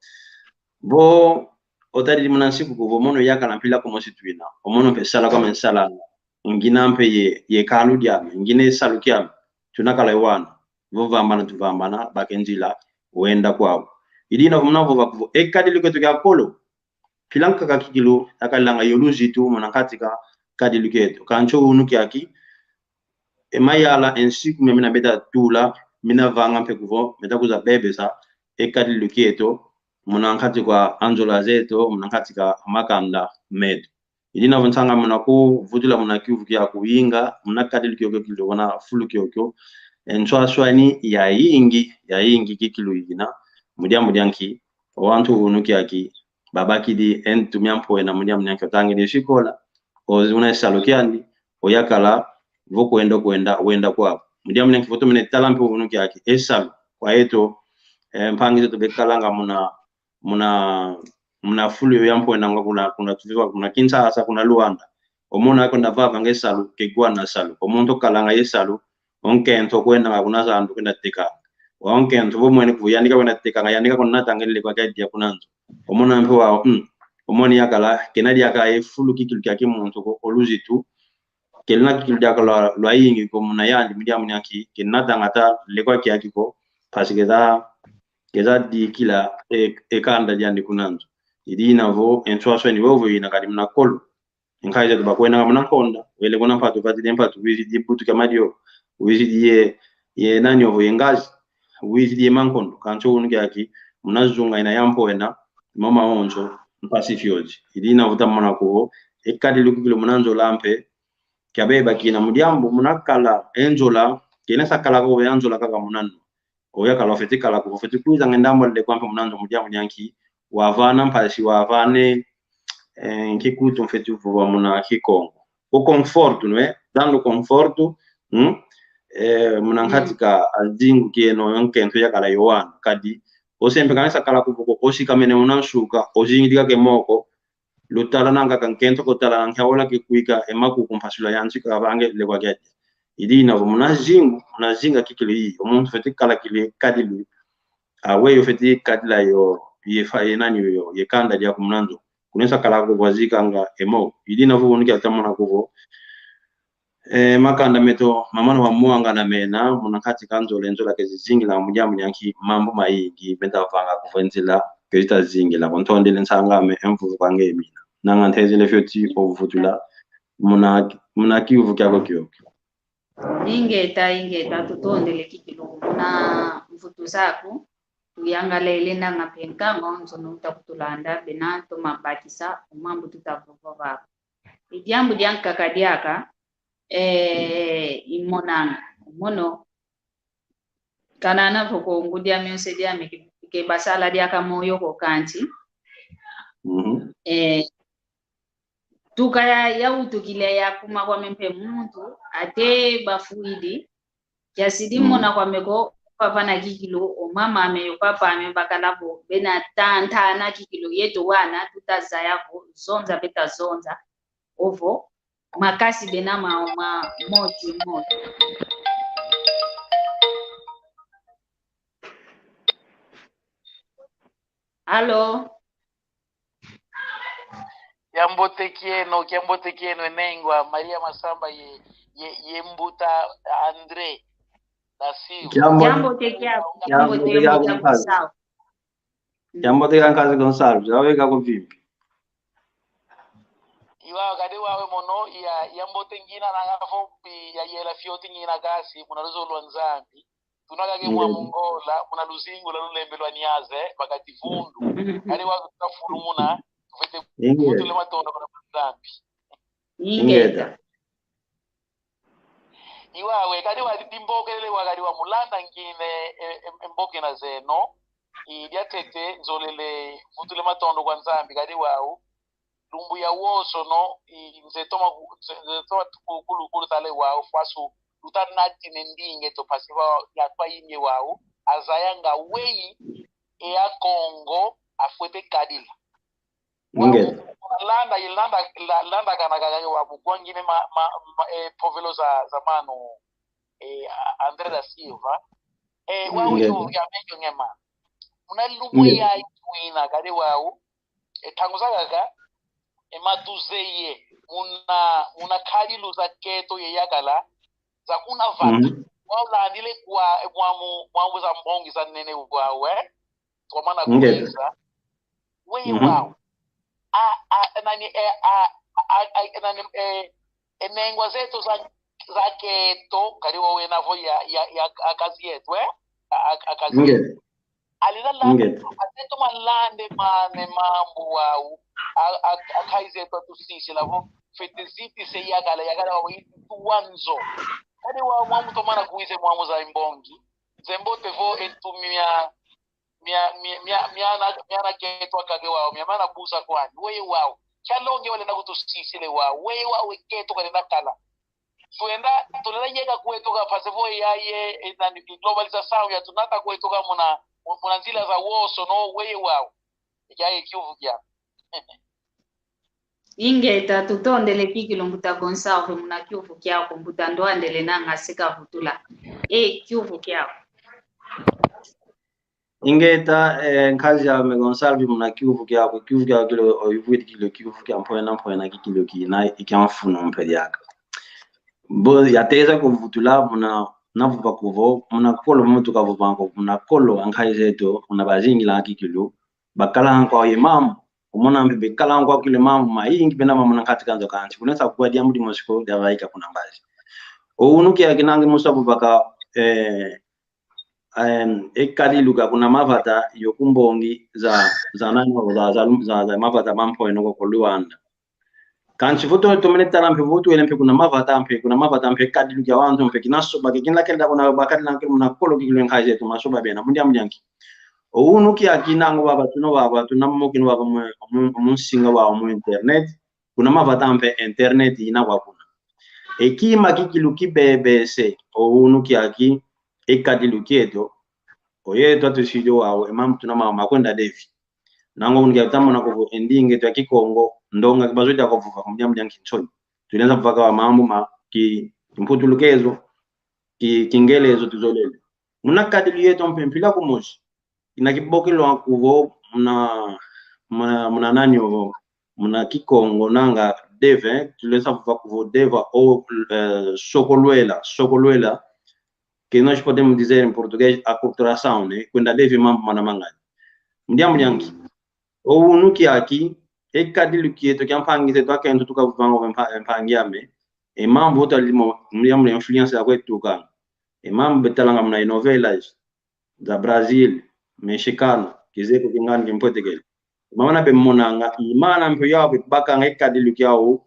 vo, otadidi muna nsiku kuvo, mono yakala mpila kumosi twina, o mono mpe sala kwame nsalanga. Ngina mpe ye, ye kalu diame, ngina e salu kiame, tuna kala wana, vo vambana tuvambana, baka e nzila, wenda kwau. I dina vo muna vova kuvo, e kadilu keto kia kolo, mpila nkaka kikilu, yakalanga yo luzitu, muna nkati ka kadilu keto. Kansi o unu kiaki, e mayala, e nsiku mia mina beta tula, mina vanga mpe kuvo, beta kuza bebesa, e kadilu keto, muna nkati kwa anzola zeto, muna nkati ka makanda meto. I dina vo nsanga muna kuvutula muna kiuvu kia kuinga, muna kadilu kiokio kikilu, muna fulu kiokio, e nswaswani yayingi, yayingi kikilu ina, mu diambu dia nki, o wantu unu kiaki, babakidi e ntu mia mpwena, mu diambu dia nki otangidi e sikola, o una e salu kiandi, o yakala, vo kwenda kwenda, wenda kwau. Mu diambu dia nki vo tumene tala mpe unu kiaki, e salu, kwa eto, eh, mpangi zeto bekalanga muna, muna, muna fulu yo ya mpwena nga kuna, kuna tuviva, kuna Kinshasa, kuna Luanda. O mono akwenda vavanga e salu, ke gwana salu. O muntu okalanga ye salu, o nkento kwendanga kuna zandu kwenda tekanga. Wa o nkento vo mwene kuvo yandi ka kwenda tekanga, yandi ka kuna tangidi lekwa kia dia kuna nzo. O mono mpe wa, mm, o mono yakala, kena diaka e fulu kikilu kia kimuntu ko, o luzitu, kena kikilu diaka lwa, lwayingi ko muna yandi, mu diambu dia nki, kena tangata lekwa kiaki ko, parce que za, keza dikila e, e kanda diandi kuna nzo. I dina vo, e nswaswani wowo ina kadi muna kolo. Nkai zeto bakwendanga muna nkonda, wele kuna mpatu, vatidi mpatu, wizidi butu kia madio, wizidi ye, ye nani ovo ye ngazi, wizidi ye mankondo, kansi o unu kiaki, muna zunga ina ya mpwena, mama onso, mpasi fioti. I dina vo tamona kuvo, e kadilu kikilu muna nzola mpe, kia beba kina mu diambu, muna kala, e nzola, kena sa kala ko ya nzola kaka muna nzo. O yakala ofeti kala kuvo, ofeti kwiza nge ndambu ale kwampe muna nzo mu diambu dia nki, wavana mpasi, wavana, eh, nki kutu mfeti vova muna Kikongo. O conforto, não é? Dando conforto, hum? Eh, muna nkati ka azingu kieno, yo nkento yakala yowana, kadi, Ose mpe kanisa kala kuvo ko, osikamene muna nsuka, ozingidi kaka e moko, lutala nanga ka nkento ko tala nanga kia ola ke kwika e makuku mpasula yansi kavange lekwa kiadi. Idi ina vo muna zingu, muna zinga kikilu i, o muntu fwete kala kile kadilu. Aweyi ofwete kadila yo, ye fa, ye nani yo, ye kanda diaku muna nzo. Kunesa kala ko vwazikanga e moko. Idi ina vo unu kia tamona kuvo. E, makanda meto, mamana wa mwanga na mena, muna kati ka nzole nzola ke zizingila mu diambu dia nki mambu mayingi, meta vanga kuvo e nzila, ke zita zingila, ko ntondele nsang'ame, e mvuvu kwa nge mina. Nanga ntezele fioti ovutula, muna, muna kiuvu kiako kiokio. Ingeta, ingeta, tutondele kikilu, muna mvutu zaku, tuyangalele nanga mpe nkangu, nzono uta kutulanda, bena toma bakisa, o mambu tuta vova vava. E diambu diankaka diaka, eh, i monanga. Mono, kanana vo ko ngudi ame ose diame ke, ke basala diaka moyo ko kansi. Mhm. Eh, tuka ya, yawutukile yakuma kwame mpe muntu, ate bafwidi, kiasidi mona kwame ko, papa na kikilu, o mama ame, o papa ame, bakala vo, bena tantana kikilu, yeto wana, tuta zaya vo, zonza, beta zonza, ovo, makasi bena ma, ma, moti, moti. Alo? Kiambote kieno, kiambote kieno, e nengwa, Maria Masamba ye, ye, ye mbuta André da Silva. Kiambote kiaku, kiambote kiaku, kiambote kiaku, Gonçalves. Kiambote kiaku nkazi Gonçalves, awe ka kuvimpi. Iwa kadi wawe mono, ya, yambote ngina nanga vo, ya yela fioti ngina kasi, muna luzolo lwa Nzambi. Tuna kake mwa Mongola, muna luzingu lwa lulembe lwa Niasse, bakati vundu. Kadi wa kafulu muna, kufete vundu le matondo kuna Nzambi. Ingeta. Iwawe, kadi wa dimbokelele wa kadi wa mulanda ngine, e, e, e mbokena zeno. I diatete, nzolele, vutule matondo kwa Nzambi, kadi wau. Lumbu ya wosono, i, nze toma ku-, nze, nze toma ku-, kulu, kulu tale wau, fwasu, luta nati ne ndinge to pasiva ya twa inge wau, azayanga weyi, e a Kongo, afwete kadila. Wau, landa, i landa, la-, landa kana kaka wau, kwangine ma, ma, ma, e, povelo za, za mano, e, a-, André da Silva. E, wau, yu, ya menyo ngema. Muna lumbu ya ituina, kadi wau, e ntangu zakaka, e matuzeye, muna, muna kadilu za keto ye yakala, za kuna vata. Wau landile kwa, e mwamu, mwamu za mbongi za nene wau, eh? Twamana kuiza. Weye wau. A, a, nani, e, a, a, a, nani, e, e nengwa zeto za, za keto, kadi wau wena vo ya, ya, ya, a kazi yeto, eh? A, a, a kazi yeto. Alila la, azeto malande mane mambu wau, a, a, a kazi yeto atusisila vo, fete ziti se yakala, yakala wau itu wanzo. Kadi wau mwamu tomana kuize mwamu za imbongi, zembote vo entu mia, mia, mia, mia, miana, miana keto akake wau, mia mana busa kwani, weye wau. Chalonge wale na kutusisile wau, weye wau, we keto kale na kala. Twenda, tulela yeka kweto ka pase vo yaye, e, nani, globalização ya tunata kweto ka muna, muna nzila za wosono, weye wau. Yaye kiuvu kia. Ingeta, tutondele kikilu mbuta Gonçalves muna kiuvu kiaku, mbuta ndwandele nanga sika vutula. E, kiuvu kiaku. Ingeta, eh, nkazi ame Gonçalves muna kiuvu kiaku, kiuvu kiaku kilo, o, ivwidi kilo, kiuvu kia mpwena, mpwena, kikilu kina, i kia mfunu mpe diaka. Bo, yateza kuvutula, muna, navova kuvo, muna kolo muntu kavova nko, muna kolo, a nkazi zeto, muna bazingila kikilu, bakala nko ye mambu, omona mpe bekala nko kile mambu, mayingi bena mambu na nkati ka nzo kansi, kunesa kuwa diambu dimosi ko, diavaika kuna mbazi. O unu kia kinangi musa bubaka, eh, em, e kadilu ka kuna mavata yo ku mbongi za, za nani, za, za, za, za mavata ma mpwena ko ku Luanda. Kansi vo to, tomene tala mpe vo tuwele mpe kuna mavata mpe, kuna mavata mpe kadilu kia wantu mpe kina soba ke kina kenda kuna bakadila nkele muna kolo kikilu nkazi zeto masoba bena, mu diambu dia nki. O unu kia kinango baba tuna baba, tuna mokino baba mu, mu, mu nsinga wa mu internet, kuna mavata mpe internet ina kwa kuna. E kima kikilu kibebe se, o unu kiaki, e kadilu kieto, Oyeto atusidio wau, e mambu tuna mau makwenda devi. Nangu unu kia tamona kuvo e ndinga eto ya Kikongo, ndonga kibazo dia kuvuva, mu diambu dia nki nsoni. Tulenza vaka wa mambu ma ki, kimputulukezo, ki, kingelezo tuzolele. Muna kadilu yeto mpe mpila kumosi. Ina kibokelo kuvo muna, muna, muna nani ovo, muna Kikongo nanga deve, tulenza vova kuvo deva o, eh, sokolwela, sokolwela, que nós podemos dizer em português aculturação, né? Kwenda devi mambu mana mangani. Mu diambu dia nki. O unu kiaki, e kadilu kieto kia mpangi zeto akento tukavovanga ove mpa-, mpangi ame. E mambu ota limo, mu diambu dia influência ya kwetu tukanga. E mambu betalanga muna e novelas za Brazil, mexicano, kizeko kingani kimpwetekele. Mamana bemonanga, i mana mpe yau bebakanga e kadilu kiau,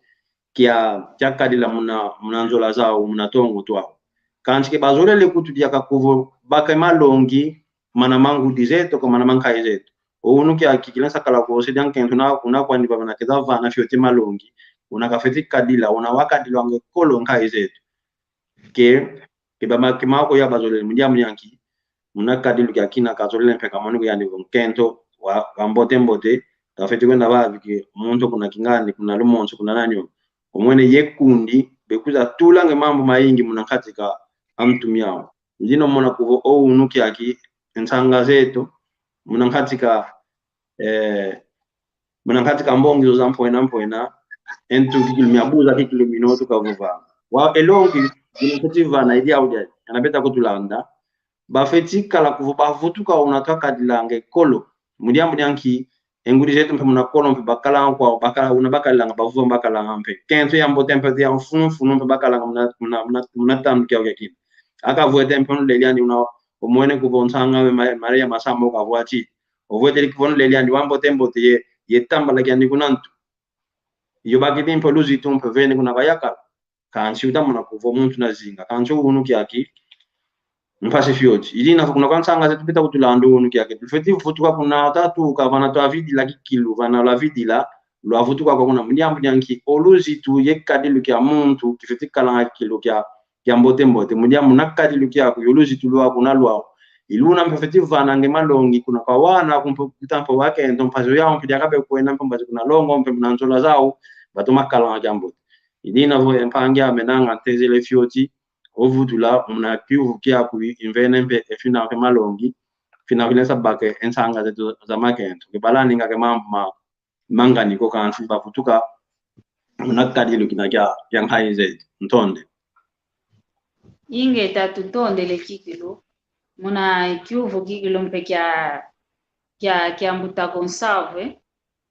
kia, kia kadila muna, muna nzola zau, muna tongo twau. Kansi ke bazolele kutu diaka kuvo baka malongi, mana ma ngudi zeto, ko mana ma nkayi zeto. O unu kiaki kilenza kala kose dia nkento una, una kwandi bamana keza vana fioti malongi, una kafeti kadila, una wakadilwanga e kolo nkayi zeto. Ke, ke bama, ke mako ya bazolele, mu diambu dia nki, muna kadilu kiakina kazolele mpe kamoni ko yandi vo nkento wa, wa mbote mbote, kafeti kwenda vavi ke muntu kuna kingandi, kuna lumonso, kuna nani o. Omwene ye kundi, bekwiza tulanga e mambu mayingi muna nkati ka antu miau. Ndino mona kuvo o unu kiaki, e nsanga zeto, muna nkati ka, eh, muna nkati ka mbongi zo za mpwena mpwena, e ntu kikilu miabuza kikilu mino tukavova. Wa elongi, dina feti vana idi audi, ana beta kutulanda. Bafeti kala kuvo bavutuka una twakadilanga e kolo. Mu diambu dia nki, e ngudi zeto mpe muna kolo mpe bakalanga kwau, bakala, una bakalanga, bavova bakalanga mpe. Kento ya mbote mpe ya mfunu mfunu mpe bakalanga muna, muna, muna, muna tandu kiau kiakina. Akavwete mpe nuleli andi una, omwene kuvo nsanga ame Ma-, Maria Masamba ukavwati. Ovwetele kuvo nuleli andi wa mbote mbote ye, ye tambala kiandi kuna ntu. Yo bakidi mpe luzitu mpe vene kuna kayakala. Kansi utamona kuvo muntu na zinga. Kansi o unu kiaki, mpasi fioti. Idina vo kuna kwa nsanga zeto beta kutulanda o unu kiaki. Tufeti vutuka kuna tatuka vana twavidila kikilu, vana lwavidila, lwavutuka kwa kuna mu diambu dia nki o luzitu ye kadilu kia muntu, kifeti kalanga kikilu kia, kia mbote mbote. Mu diambu muna kadilu kiaku, yo luzitu lwaku na lwau. I luna mpe feti vananga e malongi kuna kwa wana, kumpe kuta mpe wakento, mpasi yau mpe diaka bekwenda mpe mpasi kuna longo, mpe muna nzola zau, batoma kalanga kia mbote. Idina vo e mpangi ame nanga ntezele fioti, ovutula, muna kiuvu kiaku i mvene mpe e fina ke malongi, fina filenza baka e nsanga zeto za makento. Ke balaninga ke mambu ma, mangani ko kansi bavutuka, muna kadilu kina kia, kia nkayi zeto. Ntonde. Ingeta tutondele kikilu, muna kiuvu kikilu mpe kia, kia, kia mbuta Gonçalves,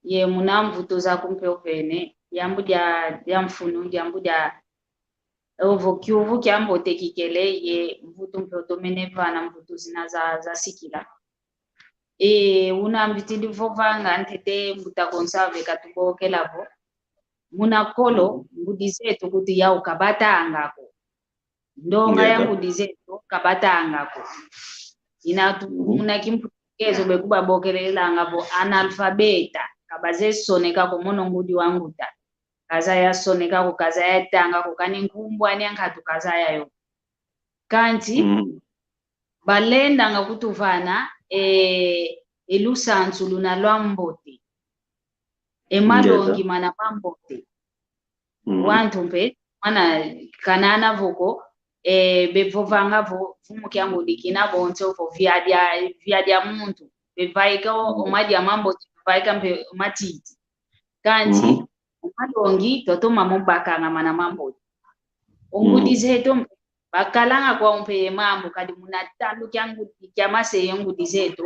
ye muna mvutu zaku mpe ovene, diambu dia, dia mfunu, diambu dia, ovo kiuvu kia mbote kikele, ye mvutu mpe otomene vana mvutu zina za, zasikila. E, una mbitidi vovanga ntete mbuta Gonçalves katubokela vo. Muna kolo, ngudi zeto kuti yau kabatanga ko. Ndonga ya ngudi zeto kabatanga ko. Ina tu, muna kimputukezo bekubabokelelanga vo analfabeta, kabazeye soneka ko mono ngudi wa mbuta. Kazaya soneka ko, kazaya tanga ko, kani nkumbu ani ankatu kazaya yo. Kansi, balendanga kutuvana, e, e lusansu luna lwa mbote. E malongi mana mambote. Wantu mpe, mana kanana vo ko, e, bevovanga vo, vumu kia ngudi kina bonso vo, via dia, via dia muntu. Bevaika o, o madia mambote, bevaika mpe o matiti. Kansi, o malongi, twatoma mo bakanga mana mambote. O ngudi zeto mpe, bakalanga kwau mpe ye mambu, kadi muna tandu kia ngudi, kia mase ye ngudi zeto,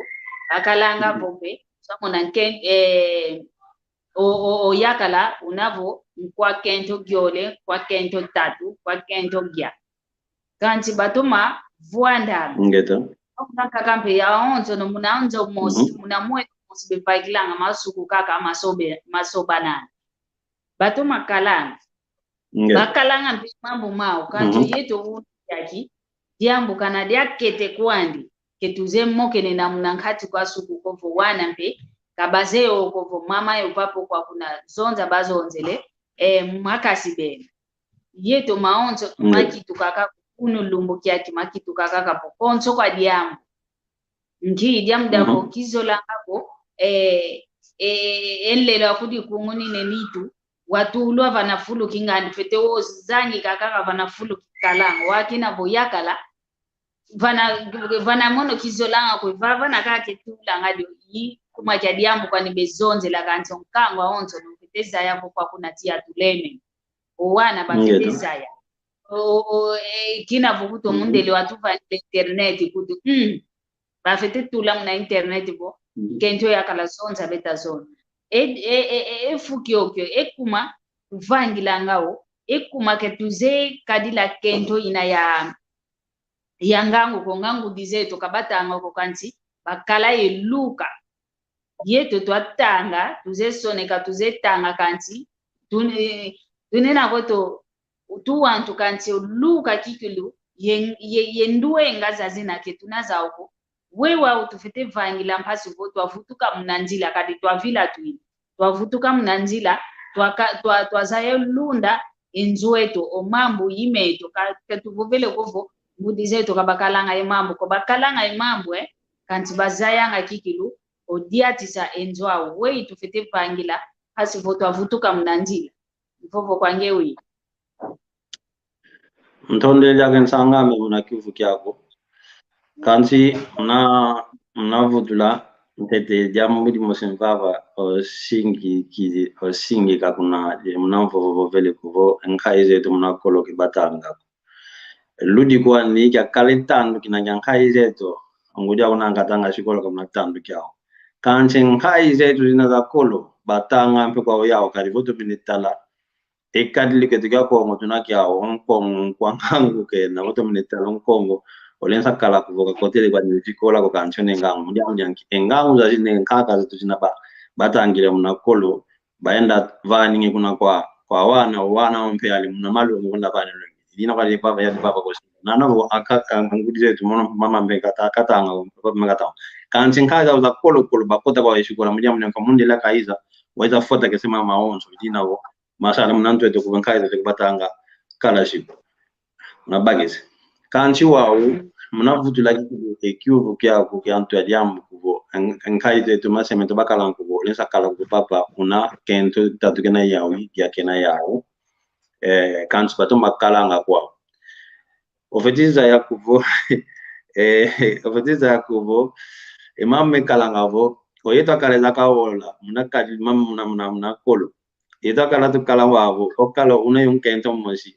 bakalanga vo mpe, samona nke, eh, o, o, o yakala, una vo, nkwa kento giole, nkwa kento tatu, nkwa kento gia. Kansi batoma vwandanga. Ingeta. Kuna kaka mpe yaonso no muna onzo mosi, muna mwe mosi bevaikilanga masuku kaka masobe, masobanana. Batoma kalanga. Ingeta. Bakalanga mpe mambu mau, kansi yeto unu kiaki, diambu kana diakete kwandi, ke tuzeye mokena muna nkati kwa suku ko vo wana mpe, kabazeye o ko vo mama yo papa o kwa kuna zonza bazonzele, e, makasi bena. Yeto maonso, makituka kaka, unu lumbu kiaki makituka kaka vo konso kwa diambu. Nki, diambu diako kizolanga ko, eh, eh, eh, e nlelo akudi kungunine nitu, watulwa vana fulu kingandi fete wo zangi kaka vana fulu kikalanga, wakina vo yakala, vana, vana mono kizolanga ko, va, vana kake tulanga dio, i kuma kia diambu kwani bezonzela kansi o nkangu awonso, no fete zaya vo kwa kuna tia tuleme. O wana ba fete zaya. O, o, e, kina vo kutu mundele watuvangila internet kutu. Mm. Ba fete tula muna internet vo. Nkento yakala zonza beta zonza. E, e, e, e, e fu kiokio, e kuma tuvangilanga o, e kuma ke tuzekadila kento ina ya, ya ngangu ko, ngangu dizeto kabatanga ko kansi, bakala ye luka. Yeto twatanga, tuzesoneka, tuzetanga kansi, tun-, eh, tunena ko to, tuwantu kansi oluka kikilu, ye, ye, ye nduenga zazina ke tuna zau ko. Wewa utufete vangila mpasi vo twavutuka muna nzila, kadi twavila twini. Twavutuka muna nzila, twaka-, twa-, twazaya lunda e nzo eto, o mambu i meto, ka, ka tuvovele ko vo, ngudi zeto kabakalanga e mambu, ko bakalanga e mambu, eh, kansi bazayanga kikilu, o diatisa e nzo au. Weyi tufete vangila, mpasi vo twavutuka muna nzila. Mvovo kwa nge wi. Ntondele diaka nsang'ame muna kiuvu kiaku. Kansi muna, muna vutula ntete diambu dimosi mvava, o singi ki, o singi ka kuna, muna mvovo vovele ko vo, nkayi zeto muna kolo ke batanga ko. Ludi kwani kiakala e tandu kina kia nkayi zeto, ngudi au kuna katanga sikolo ka muna tandu kiau. Kansi nkayi zeto zina za kolo, batanga mpe kwau yau, kadi vo tomene tala, e kadilu keto kia Kongo tuna kiau, o Nkongo, nkwa ngangu kena, vo tomene tala o Nkongo, olensa kala kuvo kakotele kwani sikola ko kansi one ngangu, mu diambu dia nki, e ngangu zazina e nkaka zeto zina ba, batangila muna kolo, baenda vaningi kuna kwa, kwa wana, wana ompe ali muna malu, muna vani lungi. Dina kwa lipa, ya lipa kwa kosi. Nana vo aka, a, ngudi zeto mono mama mbe kata, katanga, papa mbe katanga. Kansi nkayi za kolo kolo bakota kwa sikola, mu diambu dia nki mundele kaiza, waiza fota kese mama onso, dina vo. Masala muna ntu eto kuvo nkayi zeto ke batanga, kala siku. Muna bakese. Kansi wau, muna vutula kikilu e kiuvu kiaku kia ntu a diambu kuvo, en-, nkayi zeto mase meto bakala kuvo, lensa kala kuvo papa, una kento tatu kena yau, ya kena yau. Eh, kansi bato makalanga kwau. Ofeti zaya kuvo, eh, ofeti zaya kuvo, e mama mekalanga vo, oyeto akala eza kaola, muna kadi mama muna, muna, muna kolo. Yeto akala tukala wau, okala una yo nkento mosi.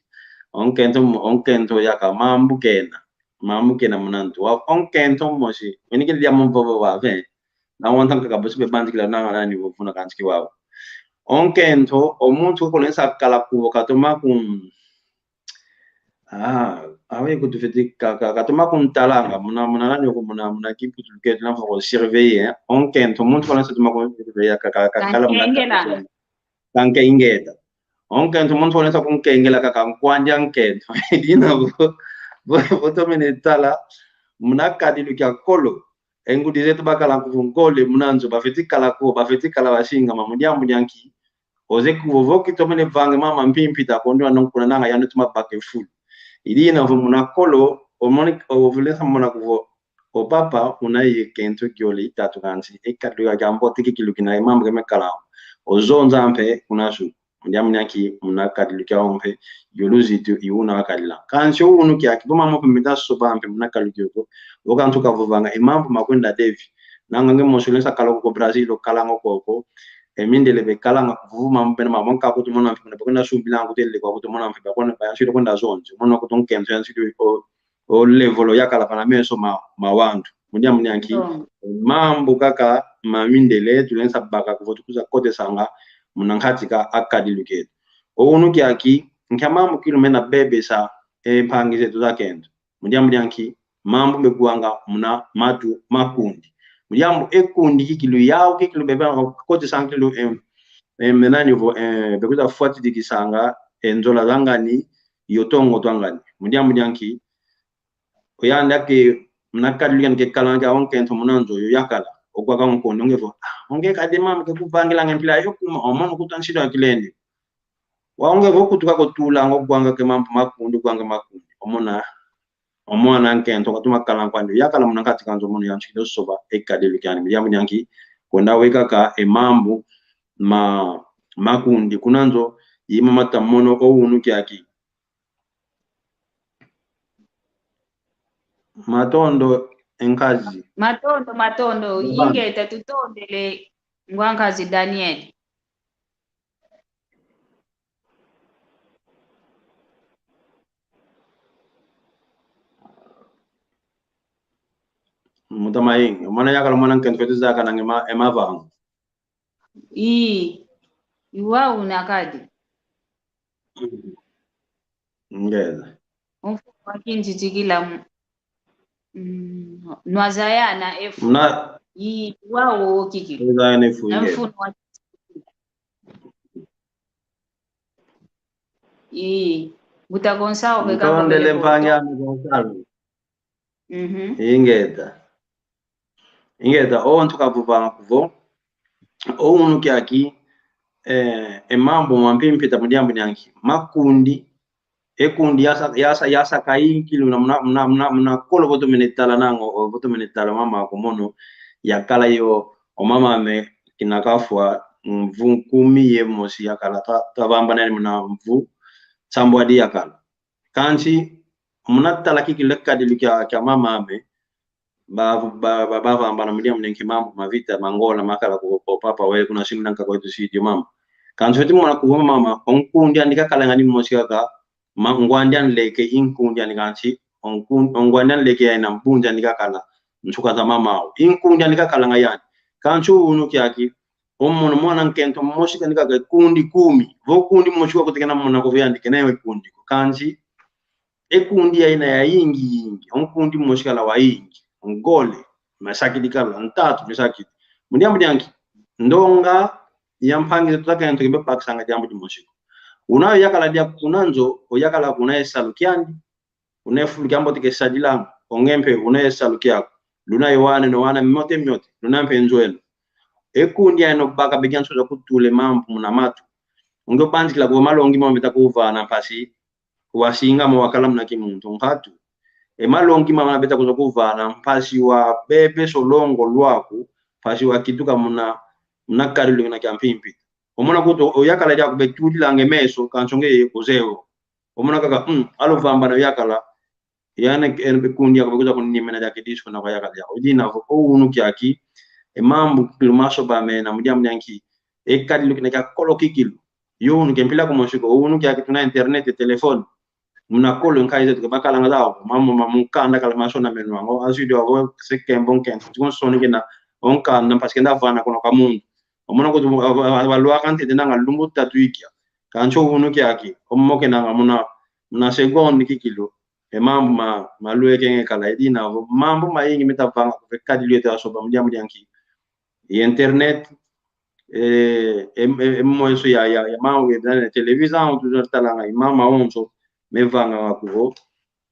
O nkento mo-, o nkento yaka mambu kena. Mambu kena muna ntu. Wa o nkento mosi. Weni kele dia mvovo wa ve. Na wanta nkaka bosi be banzikila na nani vo funa kansi ki wau. O nkento, o muntu kulensa kala kuvo katoma kun-, ah, awe kutufeti ka, ka, katoma kuntalanga. Muna, muna nani ko muna, muna kiputu keto na foko surveiller, eh. O nkento, muntu kulensa toma kun surveiller ka, ka, ka, kala muna kankengela. Kankengela. O nkento muntu olensa kunkengela kaka nkwandi a nkento. Dina vo, vo, vo tomene tala, muna kadilu kia kolo. E ngudi zeto bakala kuvo nkole muna nzo, bafeti kala kuvo, bafeti kala basingama, mu diambu dia nki. Oze kuvo vo kitomene vanga e mama mpimpi ta kondo ano kuna nanga yano tuma baka e fulu. Idina vo muna kolo, omoni, ovulensa mona kuvo, o papa, una ye kento giole itatu kansi, e kadilu ya jambo, tiki kilu kina e mama ke mekala. Ozonza mpe, una su. Mu diambu dia nki, muna kadilu kiau mpe, yulu zitu, i una wakadila. Kansi o unu kiaki, vo mambu mpe mita soba mpe, muna kadilu kioko. Vo kansi kavovanga, e mambu makwenda devi. Nanga nge mosi olensa kala ko Brazil, okalanga koko. E mindele bekalanga, kuvuvu mambu mpe, mambu nka kutu mona mpe, kuna bekwenda sumbila, kutu ele kwa kutu mona mpe, bakwenda, bayansile kwenda zonzi. Mona kutu nkento, yansile, o, o level yakala vana meso ma, ma wantu. Mu diambu dia nki, mambu kaka ma mindele, tulensa baka kuvo tukwiza kotesanga, muna nkati ka a kadilu keto. O unu kiaki, nkia mambu kilu mena bebesa, e mpangi zeto za kento. Mu diambu dia nki, mambu mekuanga muna matu ma kundi. Mu diambu e kundi kikilu yau, kikilu bebe kotesanga kilu, em, em, mena nivo, em, bekwiza fwatidikisanga, e nzola za ngani, yo tongo twa ngani. Mu diambu dia nki, oyandi ake muna kadilu kiani kekalanga kia o nkento muna nzo yo yakala. Okwaka o nkondi onge vo, ah, onge kadi mama ke kuvangilanga mpila yo kuma, omono kutu ansido akilende. Wa onge vo kutuka kotulanga okwanga ke mambu ma kundi, okwanga ma kundi. Omona, o mwana nkento katoma kala nkwandi, yakala muna nkati kanzo mono yantikidi osoba e kadilu kiandi. Mu diambu dia nki? Kwenda wekaka e mambu ma, ma kundi. Kuna nzo, i mama ta mono o unu kiaki. Matondo, e nkazi. Matondo, matondo. Mama. Ingeta, tutondele ngwa nkazi Daniel. Mbuta Mayingi, mwana yakala mwana nkento fwete zaya kana nge ma, e mavangu. Ii, i wau una kadi. Ngeza. O mfunu wa kintitikila mu-, mm, nwa zaya na e fu. Na. Ii, i wau okiki. Zaya na e fu, na ngeza. Mfunu wa Ii, mbuta Gonçalo, veka. Ntondele mpangi ame Gonçalo. Mhm. Ingeta. Ingeta, o ntu kavovanga kuvo. O unu kiaki, eh, e mambu mampimpita mu diambu dia nki. Ma kundi, e kundi yasa, yasa, yasaka inkilu na muna, muna, muna, muna kolo vo tomene tala nango, o vo tomene tala mama ko mono, yakala yo, o mama ame kina kafwa, mvu nkumi ye mosi yakala, ta, tavambanani muna mvu nsambwadi yakala. Kansi, muna tala kiki le kadilu kia, kia mama ame, ba, ba, ba, bavambana mu diambu dia nki mambu ma vita, ma Ngola, makala ku, ku papa we, kuna singila nkaka wetu sidi mama. Kansi fwete mona kuvo mama, o nkundi andi kakalanga ni mosi kaka, ma, ngwandi anleke, i nkundi andi kansi, o nkun-, o ngwandi anleke ya ina mbunzi andi kakala, nsuka za mama au. I nkundi andi kakalanga yani. Kansi o unu kiaki, o mono mwana nkento mosi kandi kaka kundi kumi. Vo kundi mosi kwa kutekena mona kuvo yandi kena yo kundi ko. Kansi, e kundi ya ina ya yingi yingi. O nkundi mosi kala wa yingi. Ngole, masakidi kala, ntatu, misakidi. Mu diambu dia nki? Ndonga ya mpangi zetu za kento kibe bakisanga diambu dimosi ko. Una yakala dia kuna nzo, o yakala kuna e salu kiandi. Una e fulu kiambote kesadilanga, o nge mpe una e salu kiaku. Luna e wana no wana miote miote, luna mpe nzwelo. E kundi ya eno baka begia nsoza kutula e mambu muna matu. O nge obanzikila kuvo malongi mama beta kuvana mpasi wasingama wakala muna kimuntu nkatu. E malongi mama beta kuza kuvana mpasi wabebe solongo lwaku, mpasi wakituka muna, muna kadilu kina kia mpimpi. O mona kutu, o yakala diaku betudilanga e meso, kansi o nge kozeye o. O mona kaka, mm, aluvambana o yakala, yani, e, e kundi aku bekuza kunimena diaka disu kuna kwa yakala diaku. I dina vo, o unu kiaki, e mambu kikilu masoba mena, mu diambu dia nki, e kadilu kina kia kolo kikilu. Yo unu ke mpila kumosi ko, o unu kiaki tuna internet, e telefone. Muna kolo nkayi zetu ke bakalanga zau, mamu, mamu nkanda kala masona menu wango, azidu avo, se kembo nkento, tiko nsoni kina, o nkanda, mpasi kenda vana kuna kwa mundu. O mona kutu, a, a, a, balwaka ntete nanga lumbu tatu ikia. Kansi o unu kiaki, o mokenanga muna, muna segonde kikilu. E mambu ma, malweke nge kala i dina vo. Mambu mayingi meta vanga kuve kadilu yetu yasoba mu diambu dia nki. I internet, e, e, e, e moyo ya, ya, ya mambu ye dana televisão, tu talanga, i mambu mawonso, mevanga wa kuvo.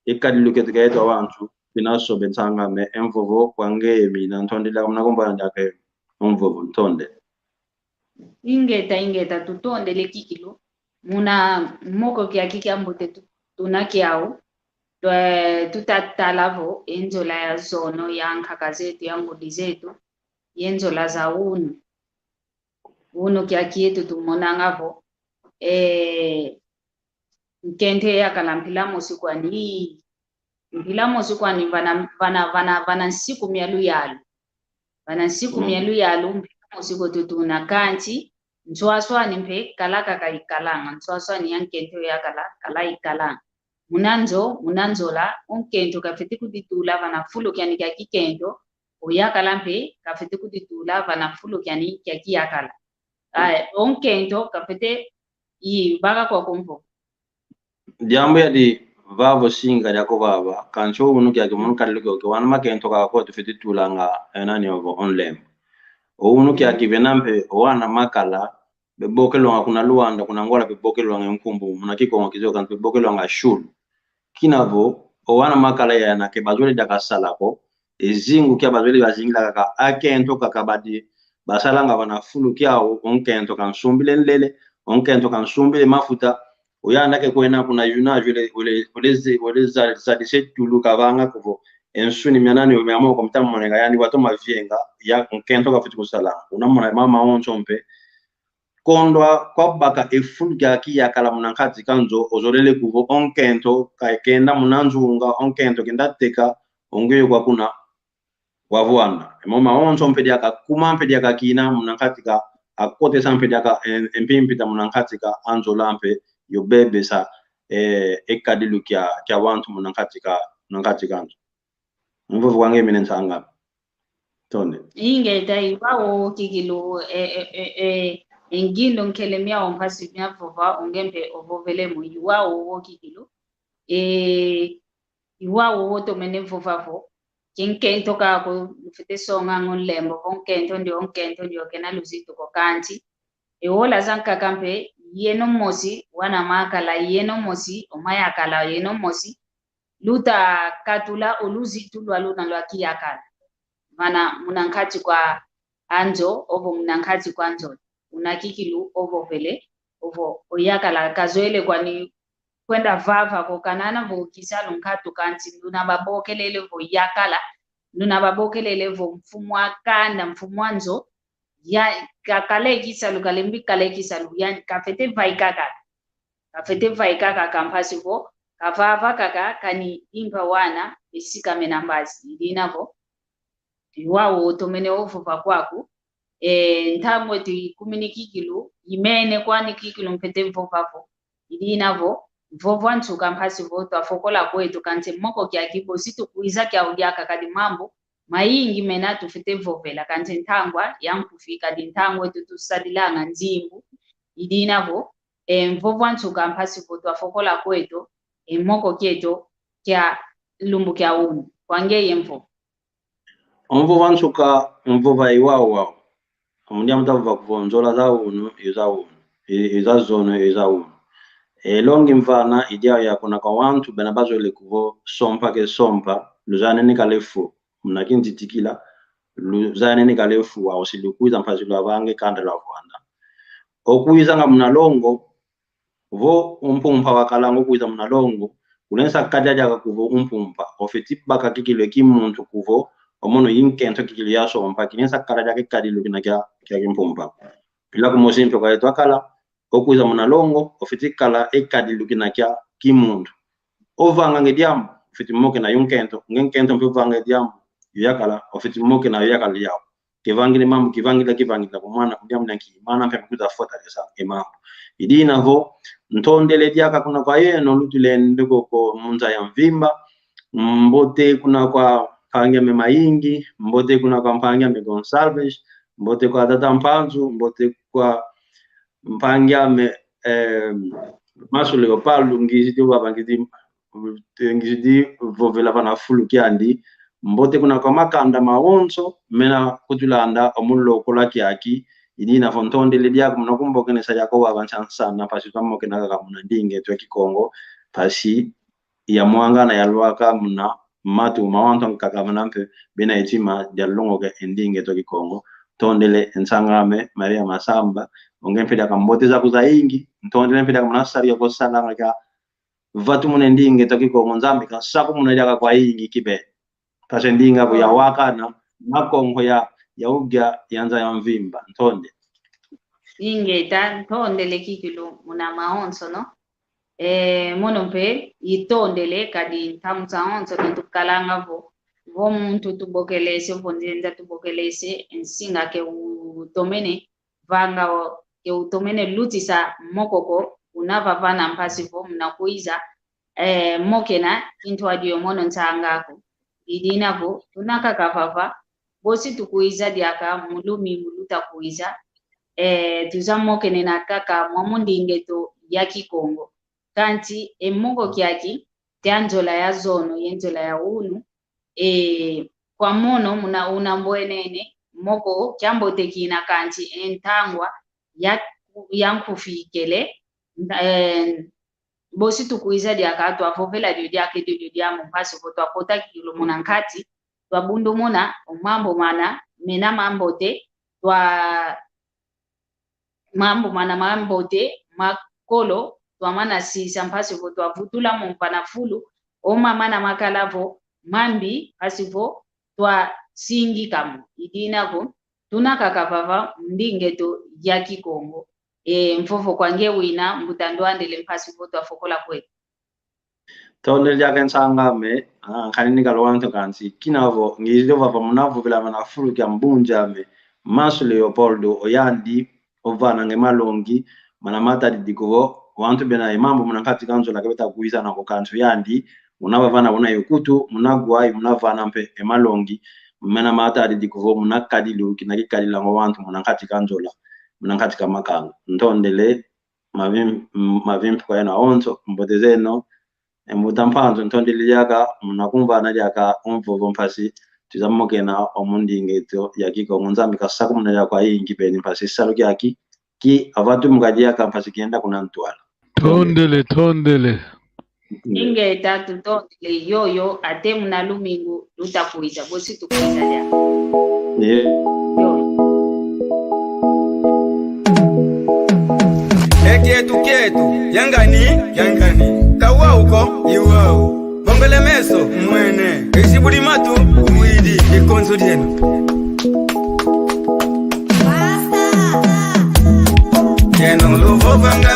E kadilu ketu ketu awantu, pina sobe nsanga me, e mvovo, kwa nge mi, na ntonde la, muna kumbana ndake, e mvovo, ntonde. Ingeta, ingeta, tutondele kikilu. Muna moko kiaki kiambote tu-, tuna kiau. Twe-, tutatala vo, e nzola ya zono, ya nkaka zetu, ya ngudi zetu, ye nzola za unu. Unu kiaki yetu tumonanga vo, eh, nkento yakala mpila mosi kwani, mpila mosi kwani vana, vana, vana, vana nsiku mia luyalu. Vana nsiku mia luyalu, mpila mosi ko tutuna kansi, nswaswani mpe kala kaka ikalanga, nswaswani ya nkento yakala, kala ikalanga. Muna nzo, muna nzola, o nkento kafwete kuditula vana fulu kiani kia kikento, o yakala mpe kafwete kuditula vana fulu kiani kia kiyakala. Aya, o nkento kafwete i baka kwa kumvo. Diambu yadi vava singa diako vava, kansi o unu kiaki munu kadilu kio ke wana makento kaka ko tufwete tulanga, e nani ovo online. O unu kiaki vena mpe, o wana makala, bebokelwanga kuna Luanda, kuna Angola, bebokelwanga nkumbu, muna Kikongo kizunga kansi bebokelwanga shulu. Kina vo, o wana makala yana ke bazolele diaka sala ko, e zingu kia bazolele bazingila kaka, akento kaka badi, basalanga vana fulu kiau, o nkento kansumbile nlele, o nkento kansumbile mafuta, Oyanda ke kwenda kuna yuna, wele, wele, wele ze-, wele za-, zadise tulu kavanga kuvo. E nsuni mia nani, mia moko mita moneka, yani watoma vienga, ya nkento kafwete kusala. Una mona mawonso mpe. Kondwa kwa baka e fulu kia kiyakala muna nkati ka nzo, ozolele kuvo o nkento, ka kenda muna nzunga, o nkento kenda teka, o nge yo kwa kuna, wavwanda. E mo mawonso mpe diaka kuma mpe diaka kina muna nkati ka, akotesa mpe diaka, e, e mpimpita muna nkati ka, anzola mpe, yo bebesa, e, e kadilu kia, kia wantu muna nkati ka, muna nkati ka nzo. Mvovo wange mine nsanga. Tonde. Ingeta, i wau kikilu, e, e, e, e, e ngindu nkele miau mpasi mia vova, o nge mpe ovovele mo, i wau kikilu. E, i wau otomene vova vo, ki nkento kaku, lufwete songa ngo nlembo vo nkento ndio, nkento ndio kena luzitu ko kanti. E ola zankaka mpe, yeno mosi, wana makala, yeno mosi, o mayakala, yeno mosi, luta katula o luzitu lwa luna lwa kiyakala. Vana muna nkati kwa anzo, ovo muna nkati kwa nzo. Una kikilu ovovele, ovo oyakala, kazwele kwani kwenda vava ko, kanana vo kisalu nkatu kanti nduna babokelele vo yakala, nduna babokelele vo mfumu a kanda, mfumu a nzo, ya, kakale kisalu, kalembi kale kisalu, ya, kafwete vaika kaka. Kafwete vaika kaka mpasi vo, kavava kaka, kani impa wana, esika mena mbazi, i dina vo. I wau otomene ovova kwaku, e, ntangu eto ikumini kikilu, i mene kwani kikilu mfwete vova vo. I dina vo, mvovo a nsuka mpasi vo, twafokola kweto kanti moko kiaki bosi tukwiza kiau diaka kadi mambu mayingi mena tufwete vovela kanti ntangwa ya nkufi kadi ntangu eto tusadilanga nzimbu. I dina vo, e, mvovo a nsuka mpasi vo twafokola kweto, e, moko kieto kia lumbu kia unu. Kwa ngeye mvovo. Mvovo a nsuka, mvovo i wau wau. Amundia muta vova kuvo nzola za unu, i za unu. I, i za zono, i za unu. E longi mvana, i diau ya kuna kwa wantu, bena bazolele kuvo sompa ke sompa, luzanene kale fu. Muna kintitikila, luzanene kale fu, wau si lukwiza mpasi lwavange kanda lwa vwanda. Okwizanga muna longo, vo umpumpa wakalanga okwiza muna longo, kulensa kadia diaka kuvo umpumpa, ofwete baka kikilu e kimuntu kuvo, o mono i nkento kikilu ya sompa, kilensa kadia diaka e kadilu kina kia, kia kimpumpa. Mpila kumosi mpe kwa yeto akala, okwiza muna longo, ofwete kala e kadilu kina kia kimuntu. Ovanga nge diambu, ofwete mokena yo nkento, nge nkento mpe ovanga nge diambu, yo yakala, ofwete mokena yo yakala yau. Kivangile mambu, kivangila, kivangila, kumwana, kudia muna ki, mana mpe kuza fortaleza e mambu. I dina vo, ntondele diaka kuna kwa yeno, lutulendo koko mu nza ya mvimba, mbote kuna kwa mpangi ame Mayingi, mbote kuna kwa mpangi ame Gonçalves, mbote kwa tata Mpanzu, mbote kwa mpangi ame, eh, Masu Leopoldo, ngizidi wabangidi, ngizidi vovela vana fulu kiandi, mbote kuna kwa makanda mawonso, mena kutulanda omu lokola kiaki, i dina vo ntondele diaka muna kumbokenesa diaka wau nsana nsana, mpasi twamokena kaka muna ndinga eto ya Kikongo, mpasi ya mwangana ya lwaka muna matu ma wantu ankaka mana mpe bena e tima dia longoka e ndinga eto ya Kikongo. Ntondele nsanga ame Maria Masamba, o nge mpe diaka mbote zaku zayingi, ntondele mpe diaka muna sari ya kosalanga kia vatumuna e ndinga eto ya Kikongo, Nzambi kasakumuna diaka kwayingi kibeni. Mpasi e ndinga vo ya wakana, na Kongo ya, ya ugia ya nza ya mvimba. Ntonde. Ingeta, ntondele kikilu muna mawonso, no? E, mono mpe, itondele, kadi ntamu zawonso, no tukalanga vo, vo muntu tubokelese, vo nzenza tubokelese, nsinga ke utomene, vanga o, ke utomene lutisa moko ko, una vavana mpasi vo, muna kwiza, eh, mokena, kintu adio mono nsanga ko. I dina vo, tuna kaka vava, bosi tukwiza diaka, mu lumi mu luta kwiza, eh, tuza mokenena kaka, mwa mu ndinga eto ya Kikongo. Kanti, e moko kiaki, kia nzola ya zono, ye nzola ya unu, e, kwa mono muna una mbwenene, moko kia mbote kina kanti e ntangwa ya, ya nkufi ikele, nta-, e, bosi tukwiza diaka twavovela dio diaka edio dio diambu mpasi vo twakota kikilu muna nkati, twabundumuna o mambu mana, mena mambote, twa, mambu mana mambote, makolo, twamana sisa mpasi vo twavutula mo mpana fulu, o mamana makala vo mambi mpasi vo twasingika mo. I dina ko, tuna kaka vava mu ndinga eto ya Kikongo. E, mvovo kwa nge wina, mbuta Ndwandele, mpasi vo twafokola kweto. Tondele diaka nsang'ame, ah, nkani ni kalo wantu kansi, kina vo, ngizidi vava muna vovela mana fulu kia mbunjame, Masu Leopoldo, oyandi, ovananga e malongi, mana matadidi ko vo, wantu bena e mambu muna nkati ka nzola ke beta kwiza nako kansi oyandi, muna vavana muna yokutu, muna gwai, muna vana mpe e malongi, mana matadidi ko vo, muna kadilu, kina kikadilanga wantu muna nkati ka nzola, muna nkati ka makanga. Ntondele, mavi-, m-, mavimpi kwa yeno awonso, mbote zeno, e mbuta Mpanzu, ntondele diaka, muna kumvana diaka o mvovo mpasi, twiza mokena o mu ndinga eto ya Kikongo, Nzambi kasakumuna diaka ayingi beni mpasi, salu kiaki, ki avatumuka diaka mpasi kienda kuna ntwala. Tondele, tondele. Ingeta, tutondele yoyo, ate muna lumingu luta kwiza, bosi tukwiza dia. Ye. Yoyo. E kietu kietu, yangani, yangani. Kawau ko, iwau. Bongele meso, mwene. Ezibuli matu, uwidi, ikonso dieno. Yeno luvovanga